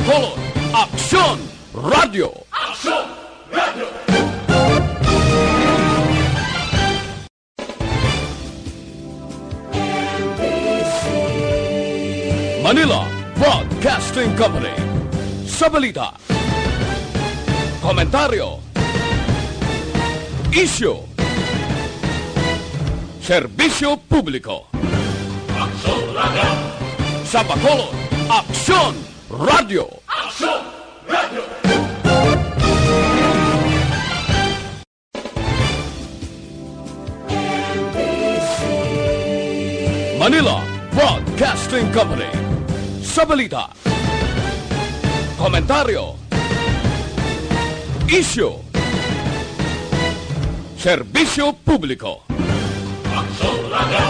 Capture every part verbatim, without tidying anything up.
Bacolod, Aksyon Radio. Aksyon Radio. Manila Broadcasting Company. Sa balita, komentaryo, isyu, serbisyo publiko. Aksyon Radio. Sa Bacolod, Aksyon Radio. Aksyon Radio. Manila Broadcasting Company. Sa balita, komentaryo, isyu, serbisyo publiko. Aksyon Radio.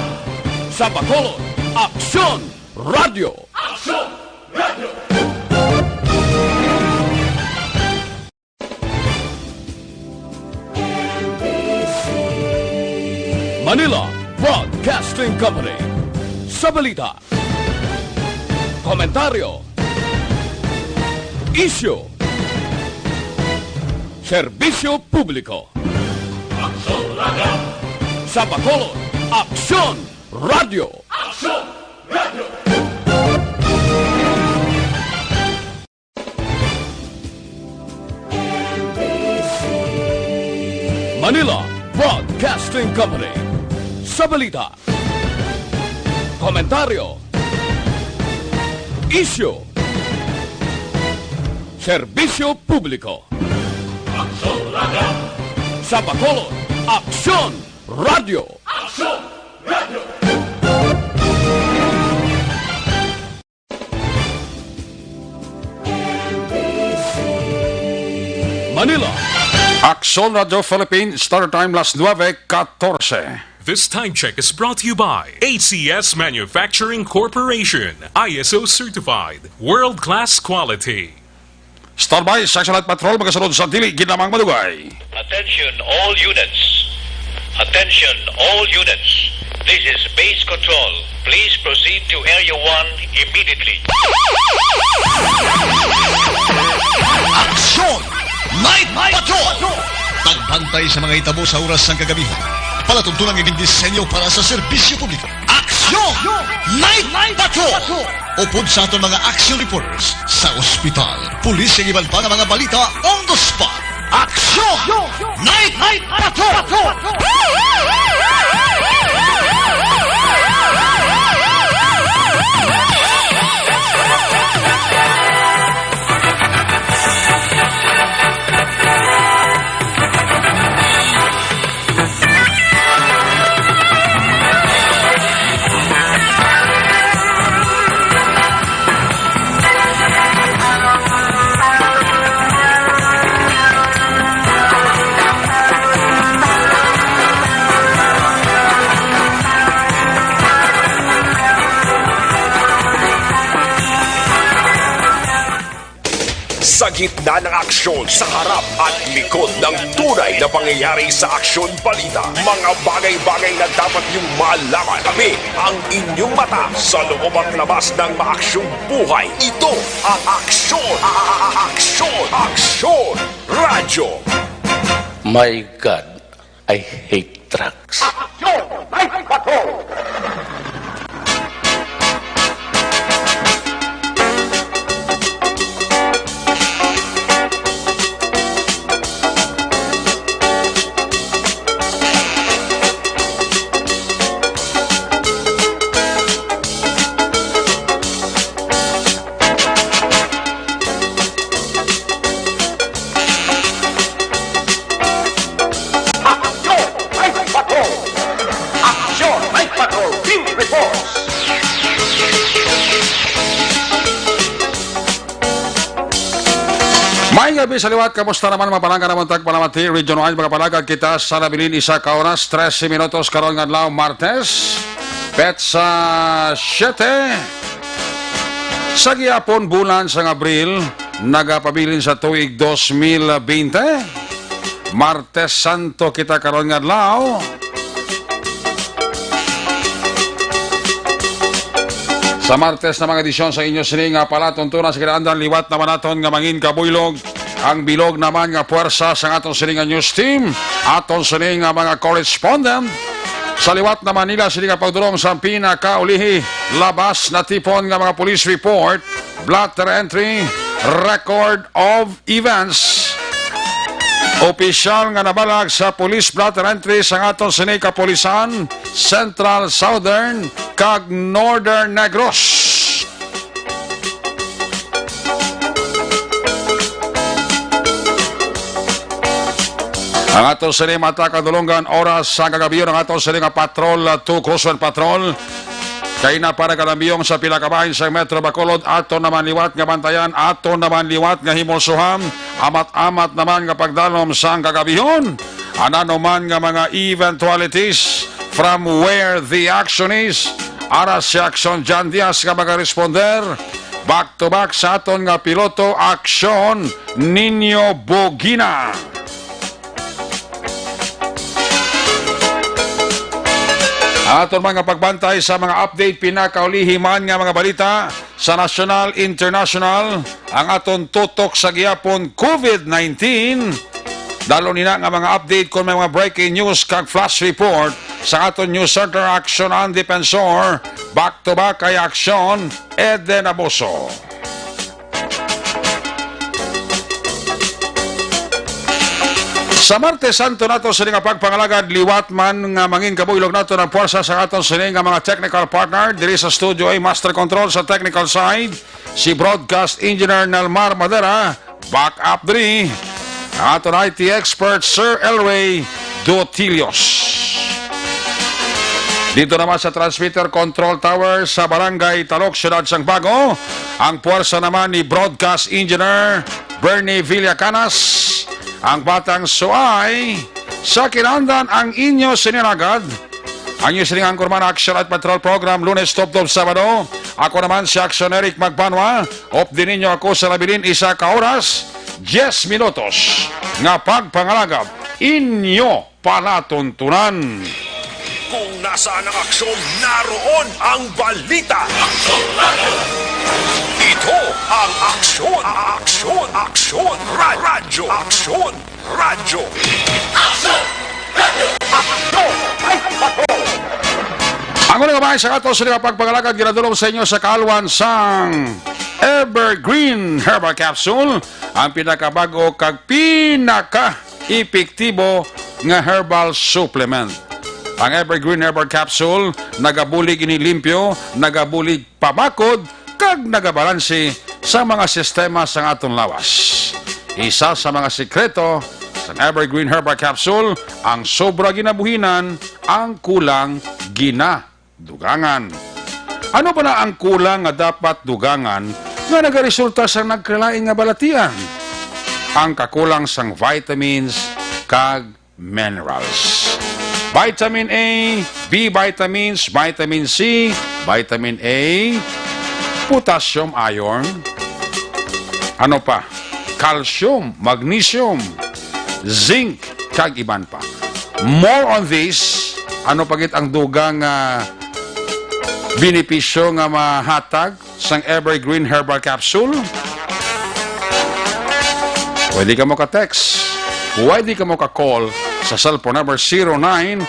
Sa Bacolod, Aksyon Radio. Aksyon Radio. Manila Broadcasting Company. Sa balita, komentaryo, isyu, serbisyo publiko. Aksyon Radio. Sa Bacolod, Aksyon Radio. Aksyon Radio. Manila Broadcasting Company. Sa balita, komentaryo, isyu, serbisyo publiko. Aksyon Radio. Sa Bacolod, Aksyon Radio. Aksyon Radio. Manila. Aksyon Radio Philippines, Star Time, las nueve catorce. This time check is brought to you by A C S Manufacturing Corporation, I S O certified, world-class quality. Standby, Section Light Patrol, magasunod sa dili ginamang madugay. Attention all units. Attention all units. This is base control. Please proceed to Area one immediately. Aksyon! Night Patrol! Pagbantay sa mga hitabo sa oras sang kagabihan. Palatuntunan nga gindisenyo para sa serbisyo publiko. Aksyon! Night Patrol! Upod sa aton mga action reporters sa ospital, pulis, kag iban pa nga mga balita on the spot. Aksyon! Night Patrol! Sa gitna ng aksyon, sa harap at likod ng tunay na pangyayari sa Aksyon Balita, mga bagay-bagay na dapat niyong malaman. Kami ang inyong mata sa loob at labas ng maaksyong buhay. Ito ang Aksyon, Aksyon, Aksyon Radyo. My God, I hate trucks. Aksyon! Night Patrol! Aksyon! Night Patrol! Aksyon! Night Patrol! Team Reports! May gabi sa liwat, kamusta naman mga palangga namon tagpalamati? Region wide, mga palangga, kita sa nabilin isa ka oras, trese minutos karon nga adlaw, Martes, petsa siete. Sa gihapon, bulan sang Abril, nagapabilin sa tuig dos mil bente. Martes Santo kita karon nga adlaw. Sa Martes na mga edisyon sa inyo sini nga palatuntunan sa kinaandan, liwat naman naton nga mangin kabuylog ang bilog naman nga puwersa sa aton sini nga news team, aton sini nga mga correspondent. Sa liwat naman nila sini nga pagdulong sa pinakaulihi, labas na tipon nga mga police report, blotter entry, record of events. Opisyal nga nabalag sa police blotter entry sa aton sini kapulisan, Central, Southern, kag Northern Negros. Ang ato sini mata kadulungan, oras sa kagabi, ang ato sini nga patrol, uh, two Crosswind Patrol. Kay na para kalambiyong sa pila ka bahin sa Metro Bacolod, ato naman liwat nga bantayan, ato naman liwat nga himulsuhan, amat-amat naman nga pagdalom sang kagabihon. Ano man nga mga eventualities, from where the action is, ara si Action John Diaz nga magaresponder. Back to back sa aton nga piloto, Action Nino Bugina. Ang aton mga pagbantay sa mga update, pinakaulihi man nga mga balita sa nasyonal, international, ang aton tutok sa gihapon COVID nineteen. Dalo nina nga mga update kung may mga breaking news kag flash report sa aton news center, Action ang Defensor. Back to back kay Action, Eden Abuso. Sa Martes Santo nato sini nga pagpangalagad, liwat man nga mangin kabuylog nato ang puwersa sa aton sini nga mga technical partner. Diri sa studio ay master control sa technical side, si broadcast engineer Nelmar Madera. Back up diri, ang aton I T expert, Sir Elway Dotilios. Dito naman sa transmitter control tower sa Barangay Talok, Siyudad sang Bago, ang puwersa naman ni broadcast engineer Bernie Villacanas, ang batang suay sa kinandan ang inyo sinilagad. Ang inyo sining anchorman, Action at Patrol Program, Lunes tubtob Sabado. Ako naman si Action Eric Magbanwa. Updi ninyo ako sa labilin isa ka oras, diyes minutos nga pagpangalagad inyo palatuntunan. Kung nasaan ang aksyon, naroon ang balita. Ito ang Aksyon, Aksyon, Aksyon, Ra-, Radyo, Aksyon, Radyo. Aksyon! Radyo! Aksyon! Ay, patrol! Ang unang bahin sa ato sa mga pagpangalagad, ginadulong sa inyo sa kaalwan sang Evergreen Herbal Capsule, ang pinakabag-o kag pinaka-epektibo nga herbal supplement. Ang Evergreen Herbal Capsule nagabulig ini limpyo, nagabulig pamakod, kag nagabalanse sa mga sistema sang aton lawas. Isa sa mga sikreto sang Evergreen Herbal Capsule ang sobra ginabuhinan, ang kulang ginadugangan. Ano bala ang kulang nga dapat dugangan nga nagaresulta sa nagkalain nga balatian? Ang kakulang sang vitamins kag minerals. Vitamin A, B vitamins, vitamin C, vitamin A, potassium, iron, ano pa? Calcium, magnesium, zinc, kag iban pa. More on this, ano pa gid ang dugang, ah, benepisyo nga mahatag sang Evergreen Herbal Capsule? Pwede kamo ka-text, pwede kamo ka-call sa cellphone number zero nine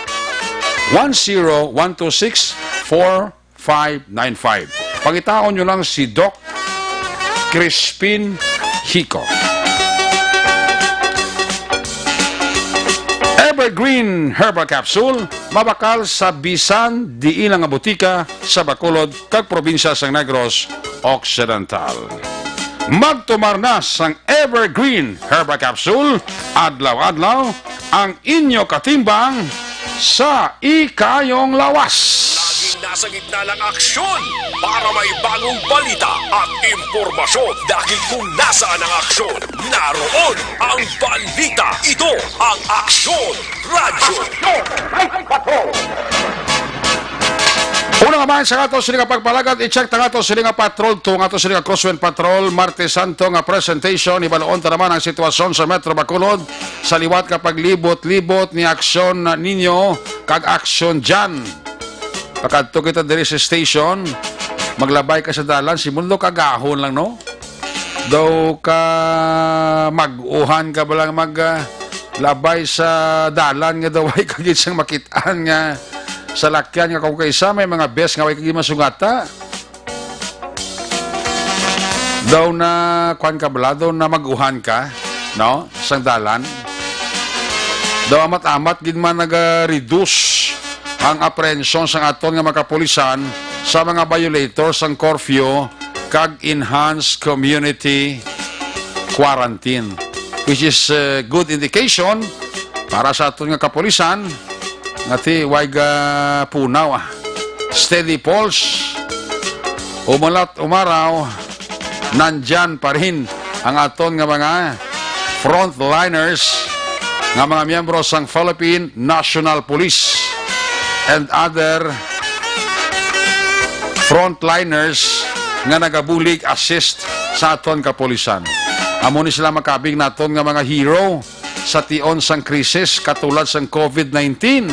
one zero one two six four five nine five. Pangitaon nyo lang si Doc Crispin Hico. Evergreen Herbal Capsule, mabakal sa bisan diin nga butika sa Bacolod kag probinsya sang Negros Occidental. Magtumar na sang Evergreen Herbal Capsule, adlaw-adlaw ang inyo katimbang sa ikayong lawas. Laging nasa gitna ng aksyon para may bagong balita at impormasyon. Dahil kung nasaan ang aksyon, naroon ang balita. Ito ang Aksyon Radyo. Una nga man sa ato sini nga pagpalagad, i-check ta nga ato sini nga patrol two, nga ato sini nga Crosswind Patrol, Martes Santo nga presentation. Ibaluon ta naman ang sitwasyon sa Metro Bacolod sa liwat nga paglibot-libot ni Aksyon Nino kag Aksyon Jan. Pakadto kita diri sa station. maglabay ka sa dalan, si mundo kagahon lang, no? Daw ka mag-uhan ka ba lang mag, ah, labay sa dalan nga daw ay kagid sang makitaan nga salakyan nga kung kaisa may mga best nga way kagid masungata. Daw na, kuwan ka bala, daw na mag-uhan ka, no? Sang dalan. Daw amat-amat gid man naga-reduce ang aprehension sang aton nga mga kapulisan sa mga violator sang curfew kag enhanced community quarantine, which is, uh, good indication para sa aton nga kapulisan nga ti way ga punaw, ah. Steady pulse. Umulat, umaraw, nandyan pa rin ang aton nga mga frontliners nga mga miyembro sang Philippine National Police and other frontliners nga nagabulig assist sa aton kapulisan. Amo ni sila makabig naton nga mga hero sa tion sang krisis katulad sang covid nineteen.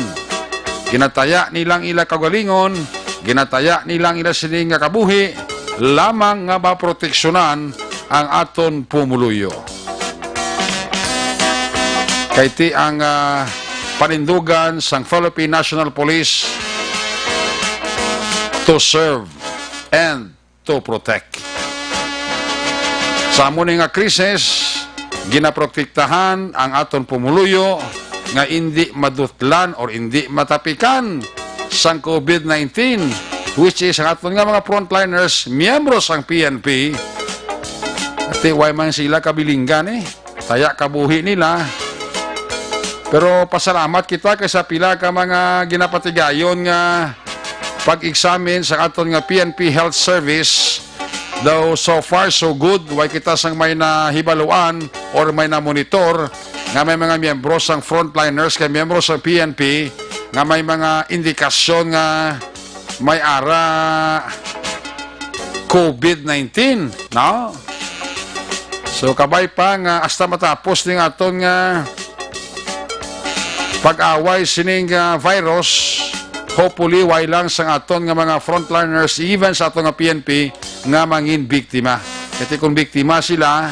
Ginataya nila ang ila kaugalingon, ginataya nila ang ila sini nga kabuhi lamang nga maproteksyonan ang aton pumuluyo. Kay ti ang, ah, panindugan sang Philippine National Police to serve and to protect. Sa amo ni nga krisis, ginaprotektahan ang aton pumuluyo nga indi madutlan or indi matapikan sang covid nineteen, which is ang aton nga mga frontliners, miyembro sang P N P. Ati, way man sila kabilinggan, eh. Taya kabuhi nila. Pero pasalamat kita kay sa pila ka mga ginapatigayon nga pag-examine sa aton nga P N P Health Service. Daw so far so good, way kita sang may nahibaluan or may na-monitor nga may mga miyembro sang frontliners kay miyembro sang P N P nga may mga indikasyon nga may ara covid nineteen, no? So, kabay pa nga hasta matapos ning aton nga pag-away sining, ah, virus, hopefully, way lang sang aton nga mga frontliners, even sa aton nga P N P, nga mangin biktima. Kasi kung biktima sila,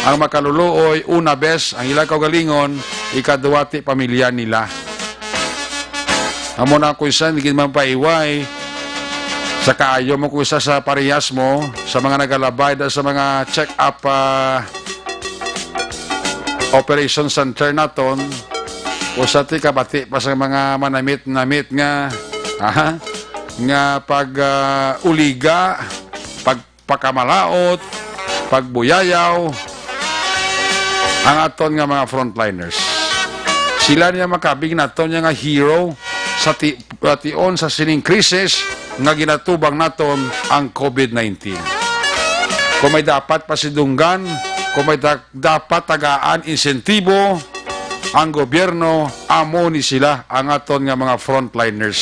ang makaluluoy, una bes, ang ilang kaugalingon, ikaduwa ti pamilya nila. Amo na kung isa, hindi man paiway. Sa kaayo mo kung isa sa parehas mo, sa mga nagalabay, da sa mga check-up, ah, operation center naton, kung sa ti kabati pa sa mga manamit-namit nga, aha, nga pag, ah, uliga, pag pakamalaot, pagbuyayaw, ang aton nga mga frontliners. Sila niya makabig naton niya nga hero sa ti-, tion sa sining krisis nga ginatubang naton ang covid nineteen. Kung may dapat pasidunggan, kung may da-, dapat tagaan insentibo, ang gobyerno, amo ni sila ang aton nga mga frontliners.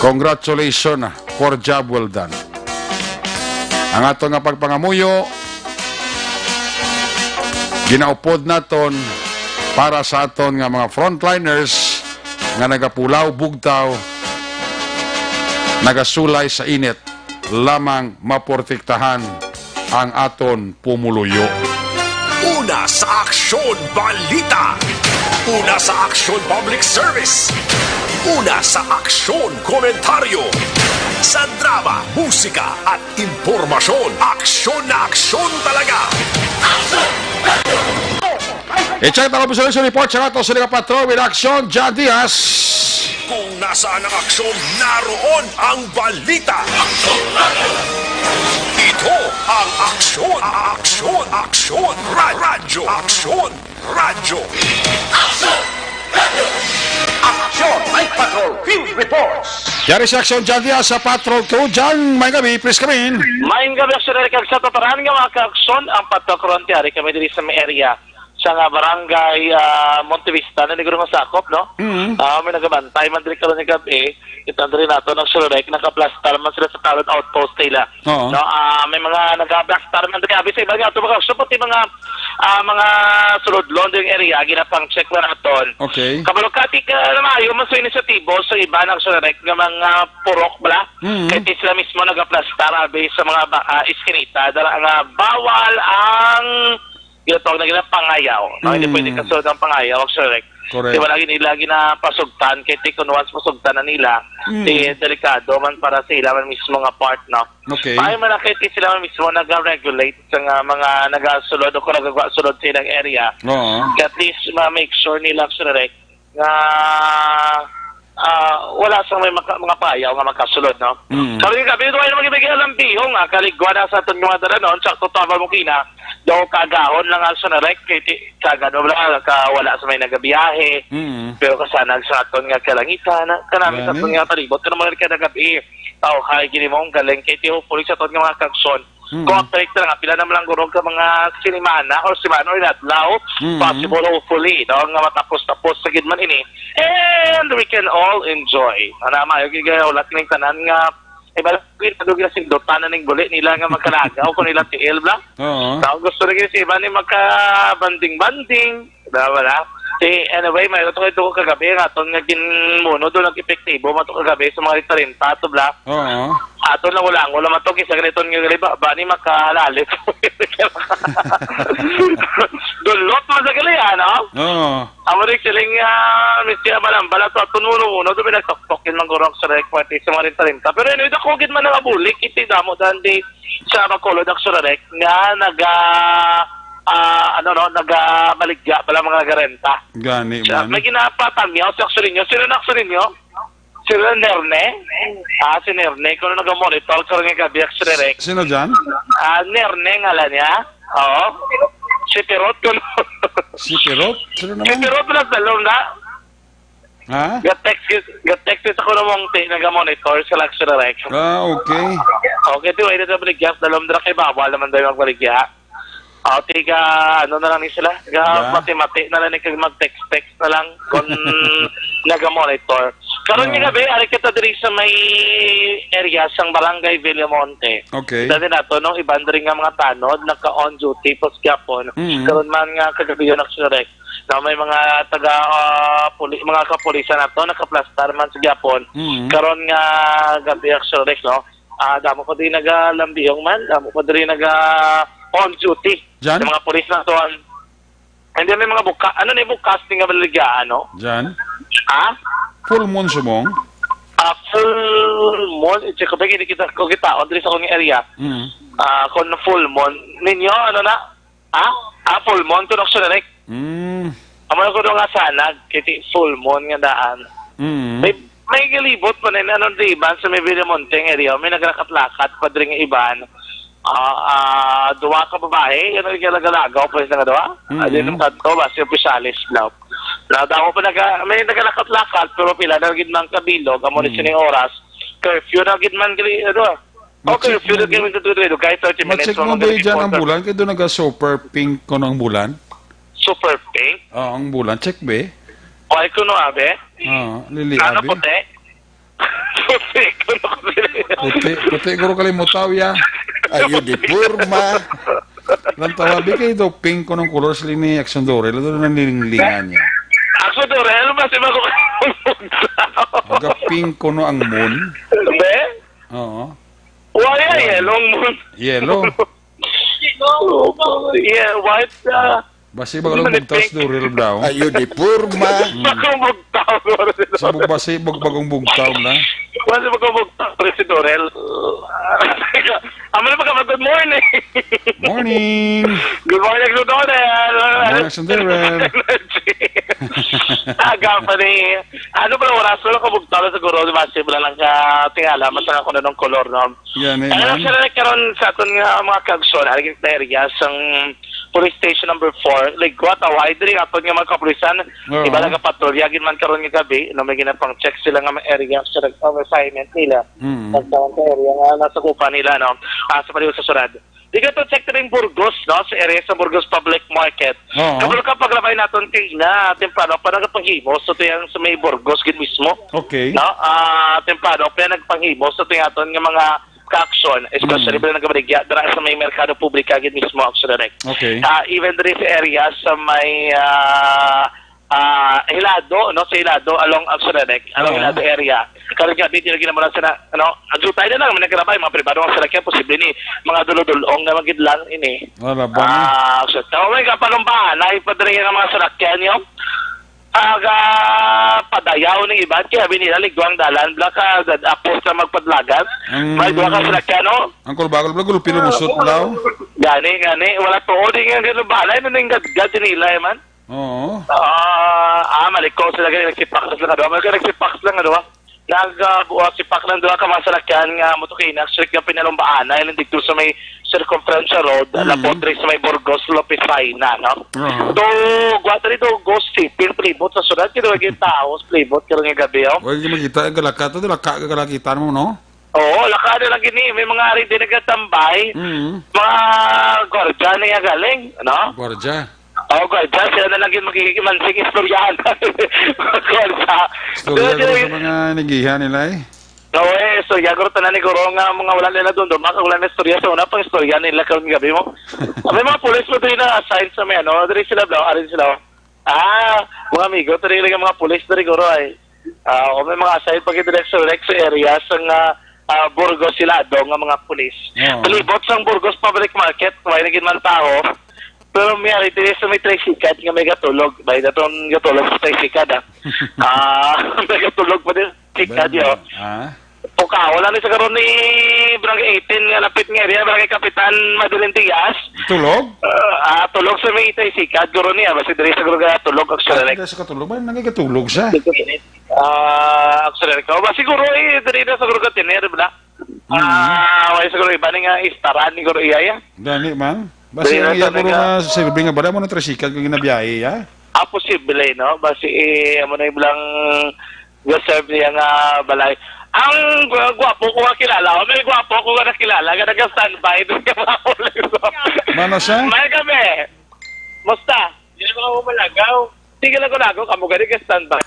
Congratulations, ah, for job well done. Ang aton nga pagpangamuyo, ginaupod naton para sa aton nga mga frontliners nga nagapulaw, bugtaw, nagasulay sa init lamang maprotektahan ang aton pumuluyo. Una sa aksyon, balita. Una sa aksyon, public service. Una sa aksyon, komentaryo. Sa drama, musika, at impormasyon, aksyon na aksyon talaga. I-check na ang official report sa ato sa Liga Patrol with Action, John Diaz. Kung nasaan ang aksyon, naroon ang balita. Ito ang Aksyon, Aksyon, Aksyon, Ra-, Radyo, Aksyon, Radyo. Aksyon, Night Patrol, Field Reports. Yari si Aksyon John Diaz sa Patrol two. John, may gabi, please come in. May gabi, Aksyon Eric, sa tataran nga mga ka-aksyon, ang Patrol Karon, yari kami diri sa may area sa nga barangay, ah, Montevista, na niguro nga sakop, no? Mm. Ah, may nagabantay man diri karon nga gabi. Kita diri nato nang Shurek, nakaplastar man sila sa tanod outpost nila. Oo. No, ah, may mga nagaplastar man diri. Abi sa iba nga, ito mga, so, pati mga, ah, mga sulodlon diri area, ginapang-check na naton. Okay. Kabalo ka, ti ka na maayo man sa inisyatibo sa iba nang Shurek nga mga purok bala. Mm. Kay ti sila mismo nagaplastar, abi sa mga ba, ah, iskinita, dala nga bawal ang ginatawag na gina pangayaw. No? Hindi Mm. pwede kasunod ang pangayaw, ang Shurek. Correct. Di ba lagi nila ginapasugtan, kay ti kun once masugtan na nila, Mm. ti delikado man para sa ila man mismo nga part, no? Okay. Maayo man na kay ti sila man mismo nag-regulate sa nga mga nagasulod o kung nagagawa sulod sa ilang area. Oo. Kay at least ma-make sure nila, Shurek, nga, ah, wala sa may maka-, mga payaw nga makasulod, no? Mm. Sabi nga, gabi, wala naman ibigay alam bihong, ah, kaligwa na sa aton nga mga dalanon, sa aton tama mo kina, daw kagahon lang ang Shurek, kay ti-, kaga, no, wala, ka, wala sa may nagabiyahe, Mm. pero kasanag sa aton nga kalangitan, na, kanami sa aton Gani. nga palibot, kanang mga kada gabi, tao, kay gini mo, ang galing, kay ti, hopefully sa aton nga mga kagson, Mm. Kung update na nga, pila naman lang guro ka mga sinimana or simana or adlaw, Mm. possible, hopefully, no, nga matapos-tapos sa gid man ini. And we can all enjoy. Ana, maayo gid kay wala kining tanan nga, eh, bala, gid, ano, gid, sindutan na ning buli nila nga magkalagaw kung nila tiil, bla. Oo. Tao gusto na gid si iba ni magka-banding-banding. Diba, wala? Si, anyway, may ito ito kagabi, ang aton nga ginmuno doon, nag-epektibo, man to kagabi sa mga restaurant, ato, bla. Oo. Ato lang, wala, wala man to, kisa ganito nga gali, ba, ba ni makahalalit. Dulot man sa gali, ano? Oo. Amo rin siling, ah, Miss Tia Malambal, ato, ato, muno-muno, doon, nagsoktok yun, manggurok sa request sa mga restaurant. Pero anyway, dako gid man ang abulik, iti damo, dan di, sa Bacolod, Action Direct, nga naga, ah, ano, no, nagabaligya pala mga nagarenta. Gani Siya, man. May ginapatamyaw si Action Ninyo. Sino na Action Ninyo? Sino na Nerne? Ah, si Nerne. Kung naga-monitor ko rin gabi, Action Direct. Sino dyan? Ah, Nerne nga lang niya. Oo. Si Pirot, kung Si Pirot? Sino Si naman? Pirot na sa loob na. Ha? Ga-text, ga-text sa kuno mong ti, naga-monitor sa Luxury Rex. Ah, okay. Okay, ti, wala na sa Brigas, dalom dira kay bawal naman daw magbaligya. O, tiga, ano na lang ni sila? Ga, Yeah. mati-mati na lang, kag mag-text-text na lang kung naga-monitor. Karon Oo. nga gabi, ari kita diri sa may area sang Barangay Villamonte. Okay. Dati nato, no, iban diri nga mga tanod, naka-on duty, pos gyapon. Mm. Karon man nga kagabi yun, Luxury Rex. Na may mga taga, ah, puli-, mga kapulisan nato nakaplastar man sa gyapon. Mm. Karon nga gabi, actually, no? Ah, damo pa diri nagalambihong man, damo pa diri naga on duty Jan? Sa mga pulis na to. Hindi, may mga buka-, ano na yung bukas ni nga baligya, ano? Jan? Ha? Full moon sumong? Ah, full moon, i-check ko ba, hindi kita, ko kita, on diri sa akong area. Mm. Ah, kung full moon, ninyo, ano na? Ah, ah, full moon, kung actually, Mm. Amo na ko nga sanag, kiti full moon nga daan. Mm. May, may galibot pa na, ano, di iban sa may Villamonte nga area, may naglakat-lakat pa diri nga iban. Ah, ah, duwa ka babae, ano, yung nagalaga-lagaw pa yung duwa? Mm. Adi naman kadto, basi opisyalis daw. Na, damo pa naga-, may nagalakat-lakat, pero pila na gid man kabilog, amo ni Mm. sining oras. Curfew na gid man gali, ano, Okay, Macheck pwede mo kayo magtutuloy. Kahit thirty minutes ma-check mo lang ba dyan ang magre-report. Bulan? Kaya doon naga-super pink ko ng bulan? Super pink? Oo, ang bulan. Check, be. Ay, kuno, abe? Oo, lili, Ano, abi. Puti? Puti, kuno, puti. Puti, puti, guro kalimutaw, ya. Ayo, di forma. Lang tawabi kayo daw, pink ko ng kulor sa lini, Aksyon Dorel. Ito na nilinglingan niya. Aksyon Dorel, mas iba ko. Maga-pink ko no ang moon. Be? Oo. Why a Why? Yellow ang moon? Yellow. Yeah, white, ah, Basi bagong Hindi bugtaw si Dorel daw. Ayo, di forma. Mm. Bagong bugtaw, Dorel. Sa bug-, basi bug-, bagong bugtaw na. Basi bagong bugtaw, si Dorel. Amo na pagka-, good morning. Morning. Good morning, Dorel. Good morning, Dorel. Aga pa ni, ano pala oras? Wala ka bugtaw na siguro, basi wala lang ka tingala, mas ako na ng kolor, no? Yan, eh, Ano lang man. Sila nagkaroon sa aton nga mga kagson, ari na area sang Police Station number four, Ligwa, Taway, diri aton nga mga kapulisan, Oo. Iba nagapatrolya gid man karon nga gabi, no, may ginapang-check sila nga mga area sa nag-, ang assignment nila. Mm. Nagkaroon sa area nga nasakupan nila, no? Ah, sa paliw sa Surad. Di ka to check rin Burgos, no? Sa area sa Burgos Public Market. Oo. Kabalo ka paglabay naton kay na, temprano pa nagapanghimo. So, to yan sa may Burgos, gid mismo. Okay. No? Ah, temprano pa yan nagpanghimo. So, to yan aton nga mga ka-action, especially Mm. ba nagabaligya, dira sa may Merkado Publika, gid mismo, actually, Rick. Okay. Ah, even diri sa area sa may, ah, ah, Hilado, no? Sa Hilado, along, actually, Rick, along Oo. Hilado area. Karong gabi, di lagi naman sila, ano, ang jutay na lang, may nagrabay, mga pribado ang salakyan, posible ni mga dulodulong naman gid lang ini. Wala ba ni? Ah, so, tama may kapalumbahan, na ipadre nga mga salakyan, yung aga padayaw ning iban, kaya binila ligwang dalan, bla ka, dad-, apos na magpadlagan. Ang May duha ka salakyan, no? Ang kulbakol, bla, gulpi lumusot, Ah, bla. Gani, gani, wala to, di nga ganun, balay na ning gadgad nila, eh, man. Oo. Ah, ah, maliko sila, gani, nagsipak sila, duha. May nagsipak lang, duha. Nag, ah, buwag sipak ng duha ka mga salakyan nga motokinak, strict nga pinalumbaan na ilang dito sa may Circumferential Road, Mm. Lapotre sa may Burgos, Lopez Paina, no? Aha. Do, gwata dito, ghost shipping, palibot sa syudad, kaya wag yung tao, palibot, kaya nga gabi, oh. Wag yung makita, ang galaka to, galaka, galakita mo, no? Oo, laka na lang gini, may mga ari din nagtatambay, Mm. mga gwardiya na yung galing, no? Gwardiya. Oh, gwardiya, sila na lang yung magiging mansing istoryahan. Mga gwardiya. Istorya Pero ko sa yun, mga inigihan nila, eh. Oo, eh, istorya ko tanan ni Guro nga mga wala nila doon, doon, baka wala na istorya sa una pang istorya nila karong gabi mo. May mga pulis mo doon na assign sa may ano, diri sila, bro, ari sila. Ah, mga amigo, diri lang ang mga pulis diri, Guro, ay. Ah, o may mga assign pag direct sa direct sa area sa nga, ah, Burgos Hilado nga mga pulis. Oo. Palibot sang Burgos Public Market, may naging man tao. Pero may ari diri sa may tricycad nga may gatulog. May datong gatulog sa tricycad, ah. Ah, may gatulog pa din sa tricycad, Ba- yo. Ah? Pukaw, wala ni sa karon ni Barangay eighteen nga lapit nga area, Barangay Kapitan Madeline Diaz. Tulog? Ah, ah, tulog sa may itay sikad, guro niya. Basi diri sa guro ka tulog, actually, Ah, like, dahil sa katulog. Ba, nagkakatulog siya? Ah, actually, like, oh, ba, siguro, eh, diri na sa guro ka tiner, bala. Mm. Ah, wala siguro iba ni nga istaran ni guro iya, ya. Gani, man. Basi Diri na ang iya, sa guro, mga nga silbi nga, bala mo na tricycle kung ginabiyahe, ya? Ah, posible, no? Basi, eh, amo na yung bilang reserve niya nga balay. Ang gu-, gwapo ko nga kilala, o may gwapo ko nga nakilala, nga nag-standby doon sa mga ulo. Mano siya? May kami. Musta? Hindi na ako malagaw. Sige lang ko lago, kamo gani ka standby.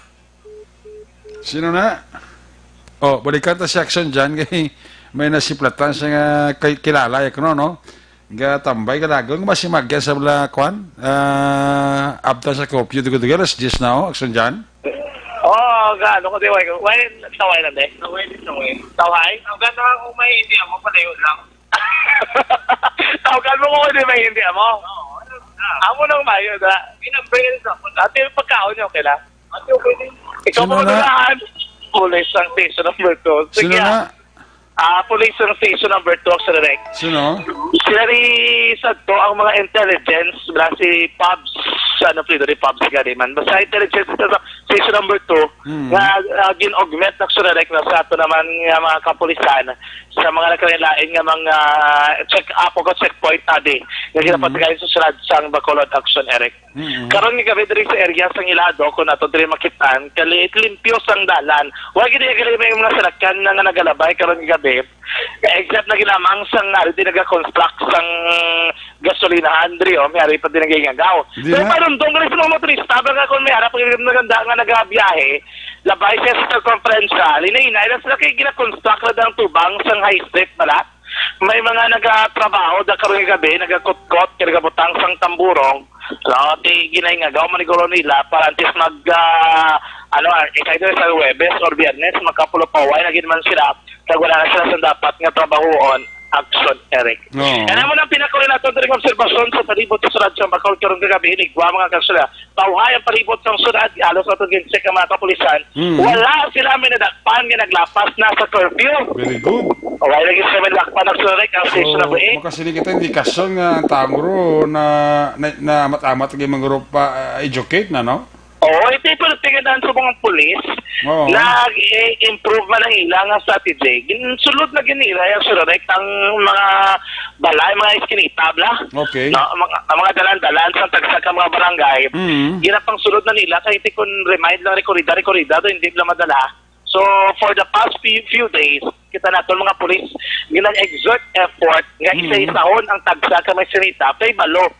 Sino na? Oh, balikan ta si Action dyan kay may nasiplatan siya nga kay, kilala, ya, kuno, no? Gatambay ka dagon, masimagyan sa bala, kwan? Ah, abtan sa curfew, dugo-dugo, alas diyes na, oh, Action dyan. Oo, gaano ko, di, way, way, taway lang, de. Taway, di, taway. Taway? Ang ganda nga kung may hindi, amo, palayo lang. Tawagan mo ko, di, may hindi, amo. Oo, ano na? Amo nang mayo, da. Pinambril sa ako. Dati yung pagkaon niyo, okay lang? Ate, okay din. Ikaw Sino mga na? Dulaan. Police ang station number two. Sige, Sino ah. na? Ah, police ang station number two, Sir Rick. Sino? Sila ni Sadto ang mga intelligence, wala si Pabs, ano, Florida ni Pabs, gani man. Basta intelligence sa station number two, Hmm. nga, ah, gin-augment na, Sir Rick, na sa ato naman nga mga kapulisan, sa mga nagkalain-lain nga mga check-up o checkpoint, abi, nga Mm. ginapatigayon sa syudad sang Bacolod, Action, Eric. Mm. Karon nga gabi diri sa area sang Hilado, kung ato diri makitaan, kali-, limpyo sang dalan. Wa gid kay may mga salakyan na nga nagalabay karon nga gabi. Except na ginamang sang ari di nagakonstruct sang gasolinahan diri, oh, may ari pa din nagingagaw. Di Pero na. Parundong gali sa mga motorista, baka kung may harap nga naganda nga nagabiyahe, labay siya sa circumferential, hinay-hinay lang sila kay ginakonstruct na ang tubang sang High Street bala. May mga nagatrabaho da karong gabi, nagakutkot, kay nagabutang sang tamburong. So, ti ginay nga gaw maniguro nila para antes mag, ah, ano, ah, either sa Huwebes or Biyernes, makapulupaway na gid man sila. Kag wala na sila sa dapat nga trabahoon, Action, Eric. Oo. Yan mo nang pinakuli nato diri nga obserbasyon sa palibot sa Radyo Bacol karong kagabi, inigwa mga kagsula. Pauhay ang palibot sang syudad, halos ato gin-check ang mga kapulisan. Mm. Wala sila may nadakpan nga naglapas na sa curfew. Very good. Wala lagi sila may nadakpan, nagsurek ang station So, number eight. Makasiling kita indikasyon nga ang taong ro na, na, na amat-amat lagi mga group pa, ah, educate na, no? Oo, ito yung pinagtinganan sa mga pulis. Oo. Nag-improve man ang ilang strategy. Ginsulod na ginira yung surek ang mga balay, mga iskinita, bla? Okay. No, ang mga, ang mga dalan-dalan sa tagsa ka mga barangay, Mm. ginapangsulod na nila, kahit kun remind lang, rekorida, rekorida, to, hindi nila madala. So, for the past few, few days, kita naton mga pulis nga nag-exert effort nga Mm. isa-isahon ang tagsa ka may sinita, kay balo.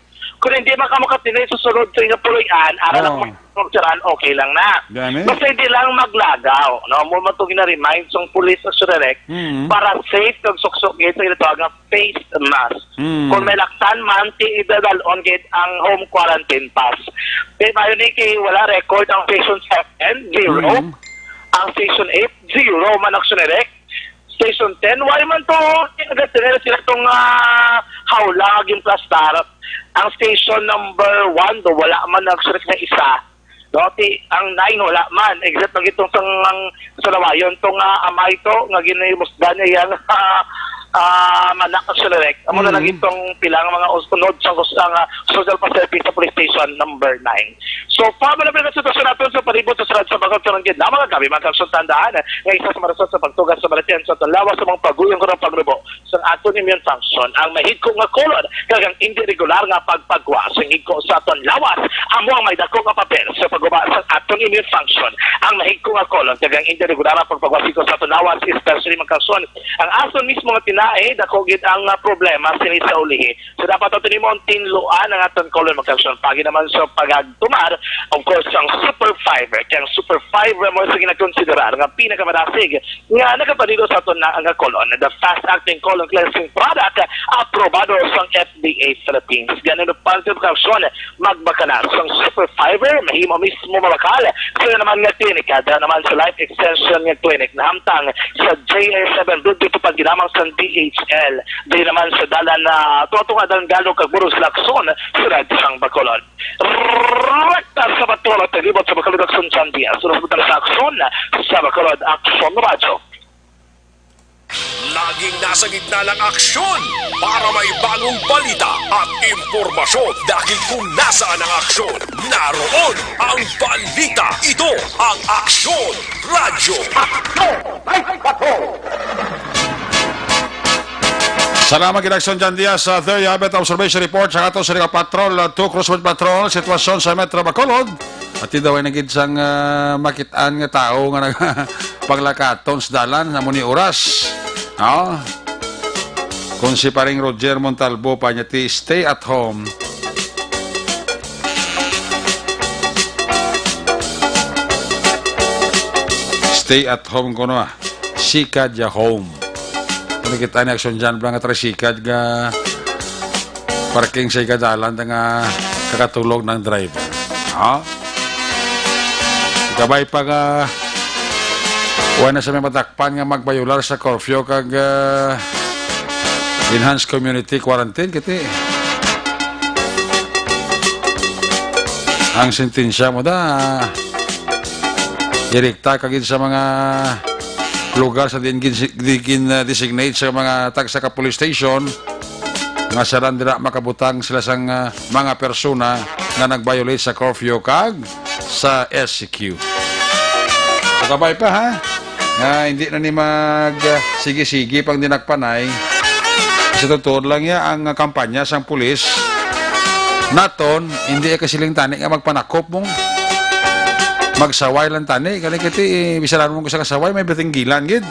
Kung hindi man kamo katinay sa sulod sa inyong puloy-an, ara na Oo. kung okay lang na. Gani? Basta hindi lang maglagaw, no? Mo man itong gina-remind sang pulis sa Surerek Mm. para safe kag suksok gid sa ginatawag nga face mask. Mm. Kung may laksan man, ti idadalon gid ang home quarantine pass. Kay maayo ni kay wala record ang station seven, zero. Mm. Ang station eight, zero man ang Surerek. Station ten, why man to, nagtinira sila tong, ah, hawla nga ginplastar. Ang station number one, do, wala man nagsulat na isa. No, ti, ang nine, wala man. Except pag itong sang, ang sulawayon, tong, ah, amay to, nga ginimusdan niya yang, ah, ah, manak ang Surerek. Amo na lang Mm. itong pila nga mga us-, unod sa, sa, ah, social pa service sa police station number nine. So, pa man ang sitwasyon naton sa palibot sa Surad sa Bacol, sa Rangge, na mga gabi, mga kaagsoon, tandaan nga isa sa mga rason sa pagtugas sa balatian sa aton lawas sa mga paguyang kurang pagrubo sa aton immune function. Ang mahigko nga kolon kag ang indi regular nga pagpagwa sa higko sa aton lawas amo ang may dako nga papel sa pagguba sa aton immune function. Ang mahigko nga kolon kag ang indi regular nga pagpagwa sa higko sa aton lawas, especially, mga kaagsoon, ang aton mismo nga tinai, dako gid ang, ah, problema sini sa ulihi. So, dapat naton nimo ang tinluan ang aton kolon, mga kaagsoon. Pagi naman sa pagagtumar, of course, ang Super Fiber. Kay ang Super Fiber mo sa ginakonsiderar nga pinakamarasig nga nagapanido sa aton na nga kolon. The fast-acting colon cleansing product, aprobado sang F D A Philippines. Ganun pa ang, mga kaagsoon, magbakal na sang Super Fiber, mahimo mismo mabakal. Kaya naman nga klinika, dala naman sa Life Extension nga Clinic, nahamtang sa J A seven building, tupad ginamang sa D H L. Di naman sa dalan na tuwa-tuwa, dalan Galog kag Burros, Lacson, Surad sang Bacolod. Rekta sa Bacolod, naglibot sa Bacolod, Aksyon John Diaz. Sunod sa Aksyon, sa Bacolod, Aksyon Radyo. Laging nasa gitna ng aksyon para may bagong balita at impormasyon, dahil kung nasaan ang aksyon, naroon ang balita. Ito ang Aksyon Radyo. Salamat gid, Aksyon John Diaz. Sa there you have it, observation report sa ato sa Patrol, uh, two Crossroads Patrol, sitwasyon sa Metro Bacolod. At daw ay nagid sang, ah, makit-an nga tawo nga nagapaglakaton sa dalan, amo ni oras. Oh. Kung si Paring Roger Montalbo pa niya, ti, stay at home. Stay at home kuno, ah. Sikad ya home. Ano kita ni Aksyon John Blanc at sikad nga parking sa ikadalan nga kakatulog ng driver. Ha? Kabay pa nga, wala na sa may madakpan nga magbayular sa curfew kag, ah, enhanced community quarantine, kiti. Ang sentensya mo da, direkta kagid sa mga lugar sa diin gin-, di gin-, ah, designate sa mga tagsa ka police station, nga sila dira makabutang sila sang, ah, mga persona nga nag-violate sa curfew kag sa S C Q. Pagkabay pa, ha? Nga hindi na ni mag, ah, sige-sige pang dinakpanay. Sa totoo lang ya, ang kampanya sang pulis naton, hindi ay kasiling tani nga magpanakop mong magsaway lang tani. Kani kiti, eh, bisan mo sa kasaway, may batinggilan gid.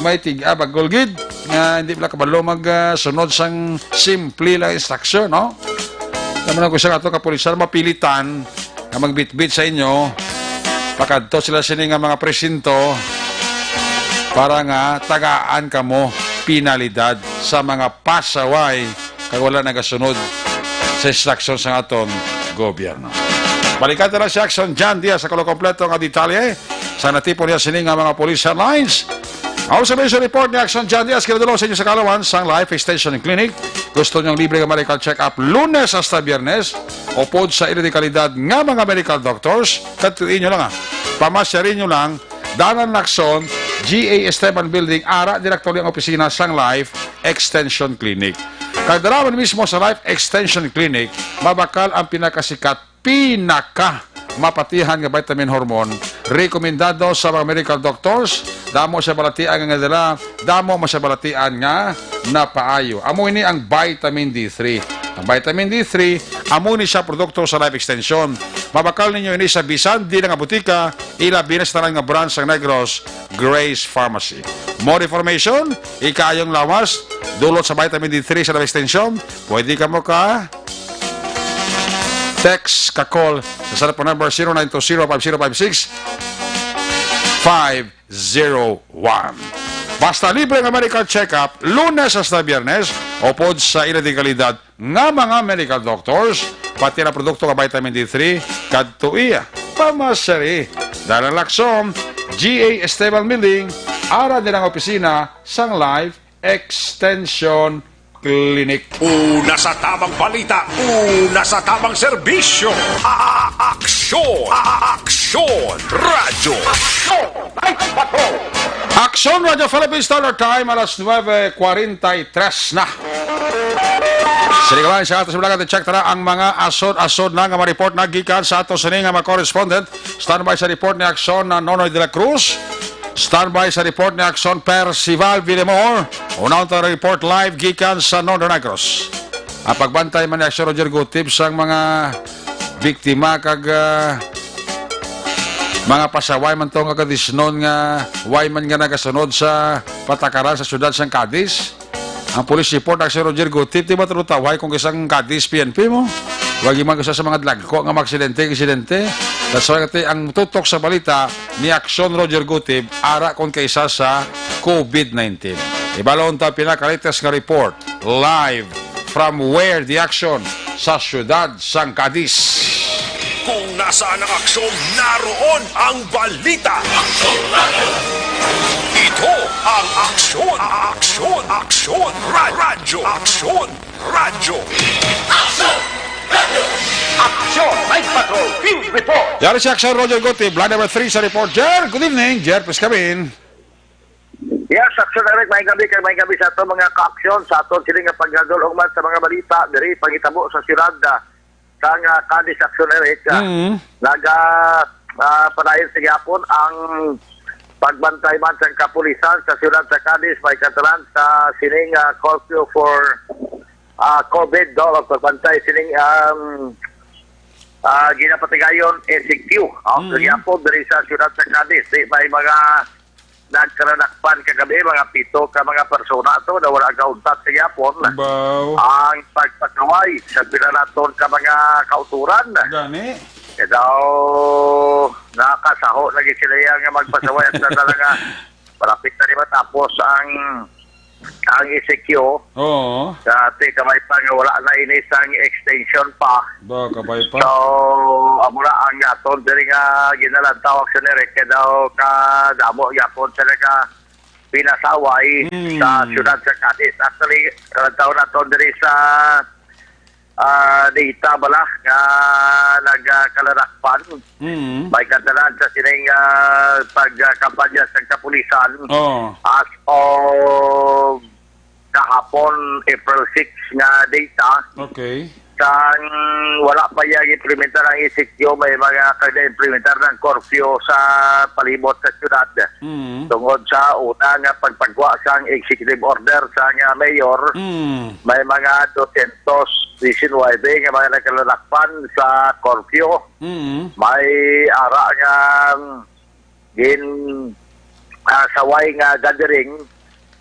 May tiga, bagol gid. Nga hindi pala kabalo mag, ah, sunod sang simple lang instruction, no? Naman ang gusto nga ito, kapulisan, mapilitan nga magbitbit sa inyo, pakadto sila sini nga mga presinto para nga tagaan kamo penalidad sa mga pasaway kag wala nagasunod sa instruction sa aton gobyerno. Balikan ta na si Aksyon John Diaz sa kulang kompleto nga detalye sa natipon niya sini nga mga police headlines. Ang observation report ni Aksyon John Diaz, kinadulong sa inyo sa kaalaman sang Life Extension Clinic. Gusto niyong libre nga medical check-up Lunes hasta Biyernes, upod sa ila di kalidad nga mga medical doctors, kadtuin niyo lang, ah. Pamasyarin niyo lang, Dalan Lacson, G A Esteban Building, ara direkto ang opisina sang Life Extension Clinic. Kag dara man mismo sa Life Extension Clinic, mabakal ang pinakasikat, pinaka mapatihan nga vitamin hormone, rekomendado sa mga medical doctors, damo siya balatian nga dala, damo man siya balatian nga napaayo. Amo ini ang vitamin D three. Ang vitamin D three, amo ni siya produkto sa Life Extension. Mabakal ninyo ini sa bisan diin nga butika, ilabi na sa tanan nga branch sang Negros Grace Pharmacy. More information, ikaayong lawas, dulot sa vitamin D three sa Nueva Extension, pwede kamo ka text, ka call sa cellphone number zero nine two zero five zero five six five zero one. Basta libre nga medical check-up, Lunes hasta Biyernes, upod sa ila dekalidad nga mga medical doctors, pati na produkto nga vitamin D three, kadto iya pamasari. Dalan Lakson, G A Esteban Building, ara din ang opisina sang Life Extension Clinic. Una sa tamang balita, una sa tamang serbisyo. A-, a-, aksyon, a-, a-, aksyon, radyo. Aksyon, Night Patrol. Aksyon Radyo Philippine Standard Time, alas nuebe kwarenta y tres na. Sige lang, sa ato sa Bulacan, check tara ang mga asod-asod na nga ma-report na gikan sa ato sini nga mga correspondent. Standby sa report ni Aksyon na Nonoy de la Cruz. Standby sa report ni Aksyon Percival Villamor. Unahon ta report live gikan sa Northern Negros. Ang pagbantay man ni Aksyon Roger Gutib sang mga biktima kag, ah, mga pasaway man to nga kadisnon nga way man nga nagasunod sa patakaran sa siyudad sang Cadiz. Ang police report, Aksyon Roger Gutib, di ba, tulutaway kung isang Cadiz P N P mo? Wagi man isa sa mga dlagko nga mga aksidente, aksidente. That's why, kati, ang tutok sa balita ni Aksyon Roger Gutib, ara kon kaisa sa COVID nineteen. Ibalon ta pinakalitas nga report, live from where the action sa siyudad sang Cadiz. Kung nasaan ang aksyon, naroon ang balita. Ito ang Aksyon, Aksyon, Aksyon, Ra-, Radyo, Aksyon, Radyo. Aksyon, Night Patrol, Field Report. Yari si Aksyon Roger Gutib, line number three sa report. Jer, good evening. Jer, please come in. Yes, Aksyon Eric, may gabi kay may gabi sa ato mga kaaksyon, sa aton sini nga pagdulong man sa mga balita diri pangitabo sa siyudad, ah, sang, ah, Cadiz, Aksyon Eric, ah, Mm. naga, ah, padayon sa gihapon ang pagbantay man sa kapulisan sa siyudad sa Cadiz, may katalan sa sining, ah, curfew for, ah, COVID, no? Ang pagbantay sining, um, ah, ginapatigayon, E C Q, ah, Mm. sa gihapon diri sa siyudad sa Cadiz. Di, may mga nagkalanakpan kagabi, mga pito ka mga persona to na wala kauntat sa gihapon. Baw. Ang pagpasaway sa pila naton ka mga kauturan. Gani. Kaya daw, nakasaho lagi sila yan nga magpasaway at na talaga malapit na ni matapos ang, ang E C Q. Oo. Sa ati, kamay pa nga wala na ini sang extension pa. Ba, kabay pa. So, amo na ang aton diri nga ginalantaw, Aksyon Eric, kay daw kadamo gyapon sila ka pinasaway Mm. sa siyudad sa Cadiz. Actually, kalantaw naton diri sa, ah, data bala nga nagkalarakpan. Mm. May katalan sa sining, ah, pagkampanya sa kapulisan. Oo. As of kahapon, April six nga data, Okay. sang wala pa yang implementar ang E C Q, may mga kada implementar ng curfew sa palibot sa syudad. Mm. Tungod sa una nga pagpagwa sang executive order sa nga mayor, Mm. may mga dosyentos disinwebe nga mga nagkalalakpan sa curfew. Mm. May ara nga gin, ah, saway nga gathering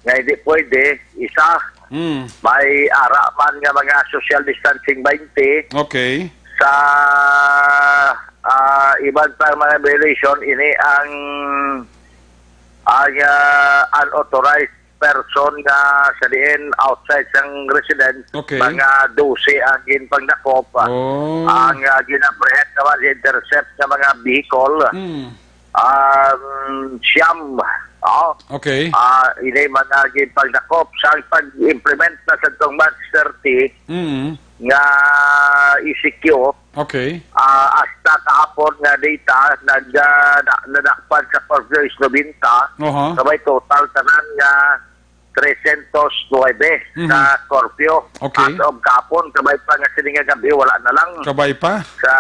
nga hindi pwede, isa. Mm. May ara man nga mga social distancing, baynte. Okay. Sa, ah, iban pa mga violation, ini ang, ang, ah, unauthorized person nga sa diin outside sang residence, Okay. mga dose ang ginpangdakop. Oh. Ang, ah, gin-apprehend naman, intercept sa mga vehicle. Mm. Um, siyam. Oh. Okay. Ah, ini mga ginpangdakop sa pag-implement na sa tong March thirty Mm. nga E C Q. Okay. Ah, hasta kahapon nga data, nag, ah, na-, nadakpan sa curfew is nobenta. Oho. Sa may total tanan nga tresyentos nuwebe Mhm. sa curfew. Okay. As of kahapon, kamay pa nga sini nga gabi, wala na lang. Kabay pa? Sa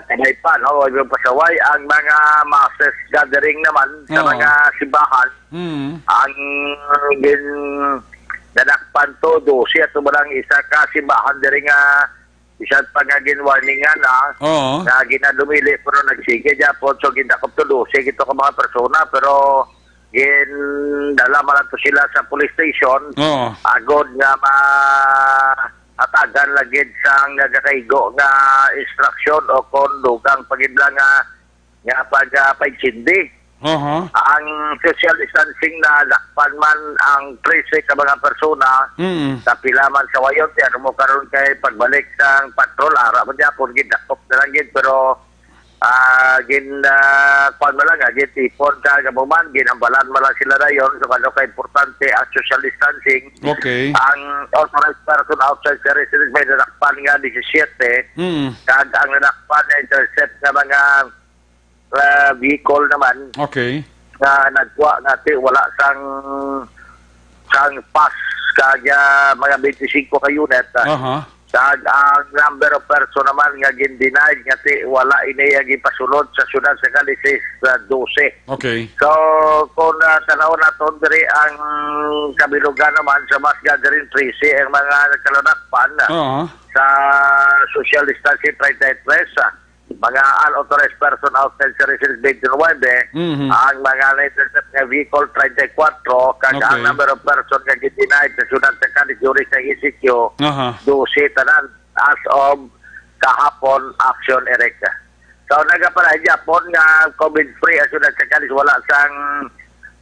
kamay pa, no? Yung pasaway, ang mga masses gathering naman sa Oo. mga simbahan, Mm. ang gin-, nadakpan to, dose ato ba lang isa ka simbahan diri nga Bisan pa nga ginwarningan na, Oo. nga ginadumili, pero nagsige gyapon. So, gindakop to dose gito ka mga persona, pero gindala man to sila sa police station. Oo. Agod nga ma-, atagan lagi sang nagakaigo nga instruction o kon dugang pa gid lang nga, nga pag, ah, pagsindi. Aha. Ang social distancing na dakpan man ang trese ka mga persona, Mm. sa pila man sa wayon, ti ano mo karon kay pagbalik sang patrol, ara man gyapon, gidakop na lang gid, pero, ah, gin, ah, kwan mo lang, ah, gitipon ka, gamo man, ginambalan mo lang sila dayon, so ano ka importante ang social distancing. Okay. Ang authorized person outside the residence may nadakpan nga disisiete, Mm. kag ang nadakpan na intercept nga mga ah, vehicle naman Okay. nga nagkuha nga ti wala sang, sang pass kag, ah, mga twenty-five ka unit, ah, Aha. kag ang number of person naman nga gin-denied nga ti wala ini nga gipasulod sa siyudad sa Calles is, ah, dose. Okay. So, kung, ah, tanaw naton diri ang kabilugan naman sa mass gathering trese ang mga nagkaladakpan, ah, Aha. sa social distancing treinta y tres, ah, mga unauthorized person outside sa residence twenty-nine, Mhm. ang mga na-intercept nga vehicle treinta y cuatro, kag ang Okay. number of person nga gin-denied sa siyudad sa Calles during sa E C Q, Aha. dose tanan as of kahapon, Action Eric. So, nagapalain gyapon nga COVID free ang siyudad sa Calles, wala sang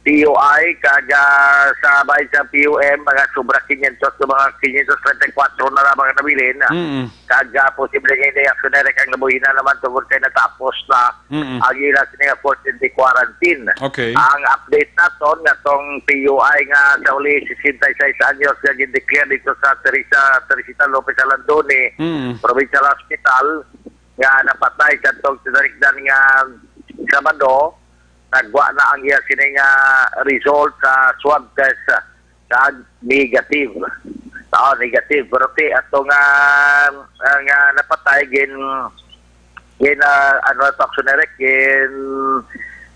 P U I, kag, ah, sa bahin sa P U M, mga sobra quinientos, mga quinientos treinta y cuatro na lamang ang nabilin. Mm. Kag, ah, posible nga ini aksyon na ang nabuhi na naman tungod kay natapos na Mm. ang ila sini nga fourteen day quarantine. Okay. Ang update naton nga tong P U I nga sa uli sixty-six anyos nga gin-declare dito sa Teresa, Teresita Lopez Alandoni, Mm. Provincial Hospital, nga napatay sa tong tinarikdan nga Sabado, nagwa na ang iya sini nga result sa swab test, kag negative. Ah, negative. Pero ti ato nga, ah, nga napatay, gin, gin, ah, ano to, action direct, gin,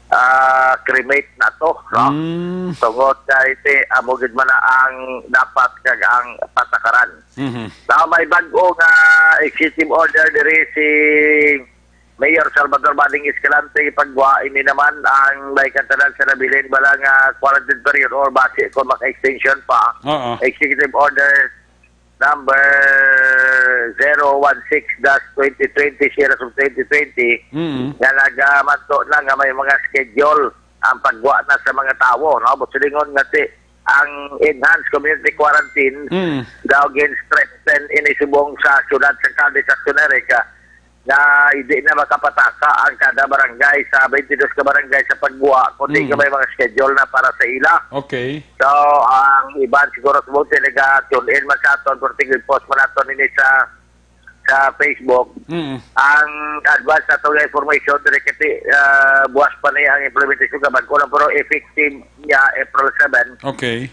ah, cremate na to, no? Mm. Tungod kay ti amo gid man na ang dapat kag ang patakaran. Mhm. Sa may bag-o nga executive order diri si Mayor Salvador Bading Escalante, ipagwa ini naman ang may kantanan sa nabilin bala nga quarantine period or basi kung maka-extension pa. Oo. Executive Order number zero one six dash twenty twenty, series of twenty twenty, Mm. nga nagamanto na nga may mga schedule ang pagwa na sa mga tawo, no? Buot silingon nga ti ang enhanced community quarantine Mm. daw gin-strengthen ini subong sa siyudad sa Caldes, Action Eric, nga hindi na makapataka ang kada barangay sa twenty-two ka barangay sa pagwa, kundi Mm. nga may mga schedule na para sa ila. Okay. So, ang iban siguro sa buti naga-tune in man sa aton, pero tingin post man naton ini sa, sa Facebook. Mm. Ang advance nato nga information, dire kiti, ah, buwas pa ni ang implementation ka bag-o lang, pero effective niya April seven. Okay.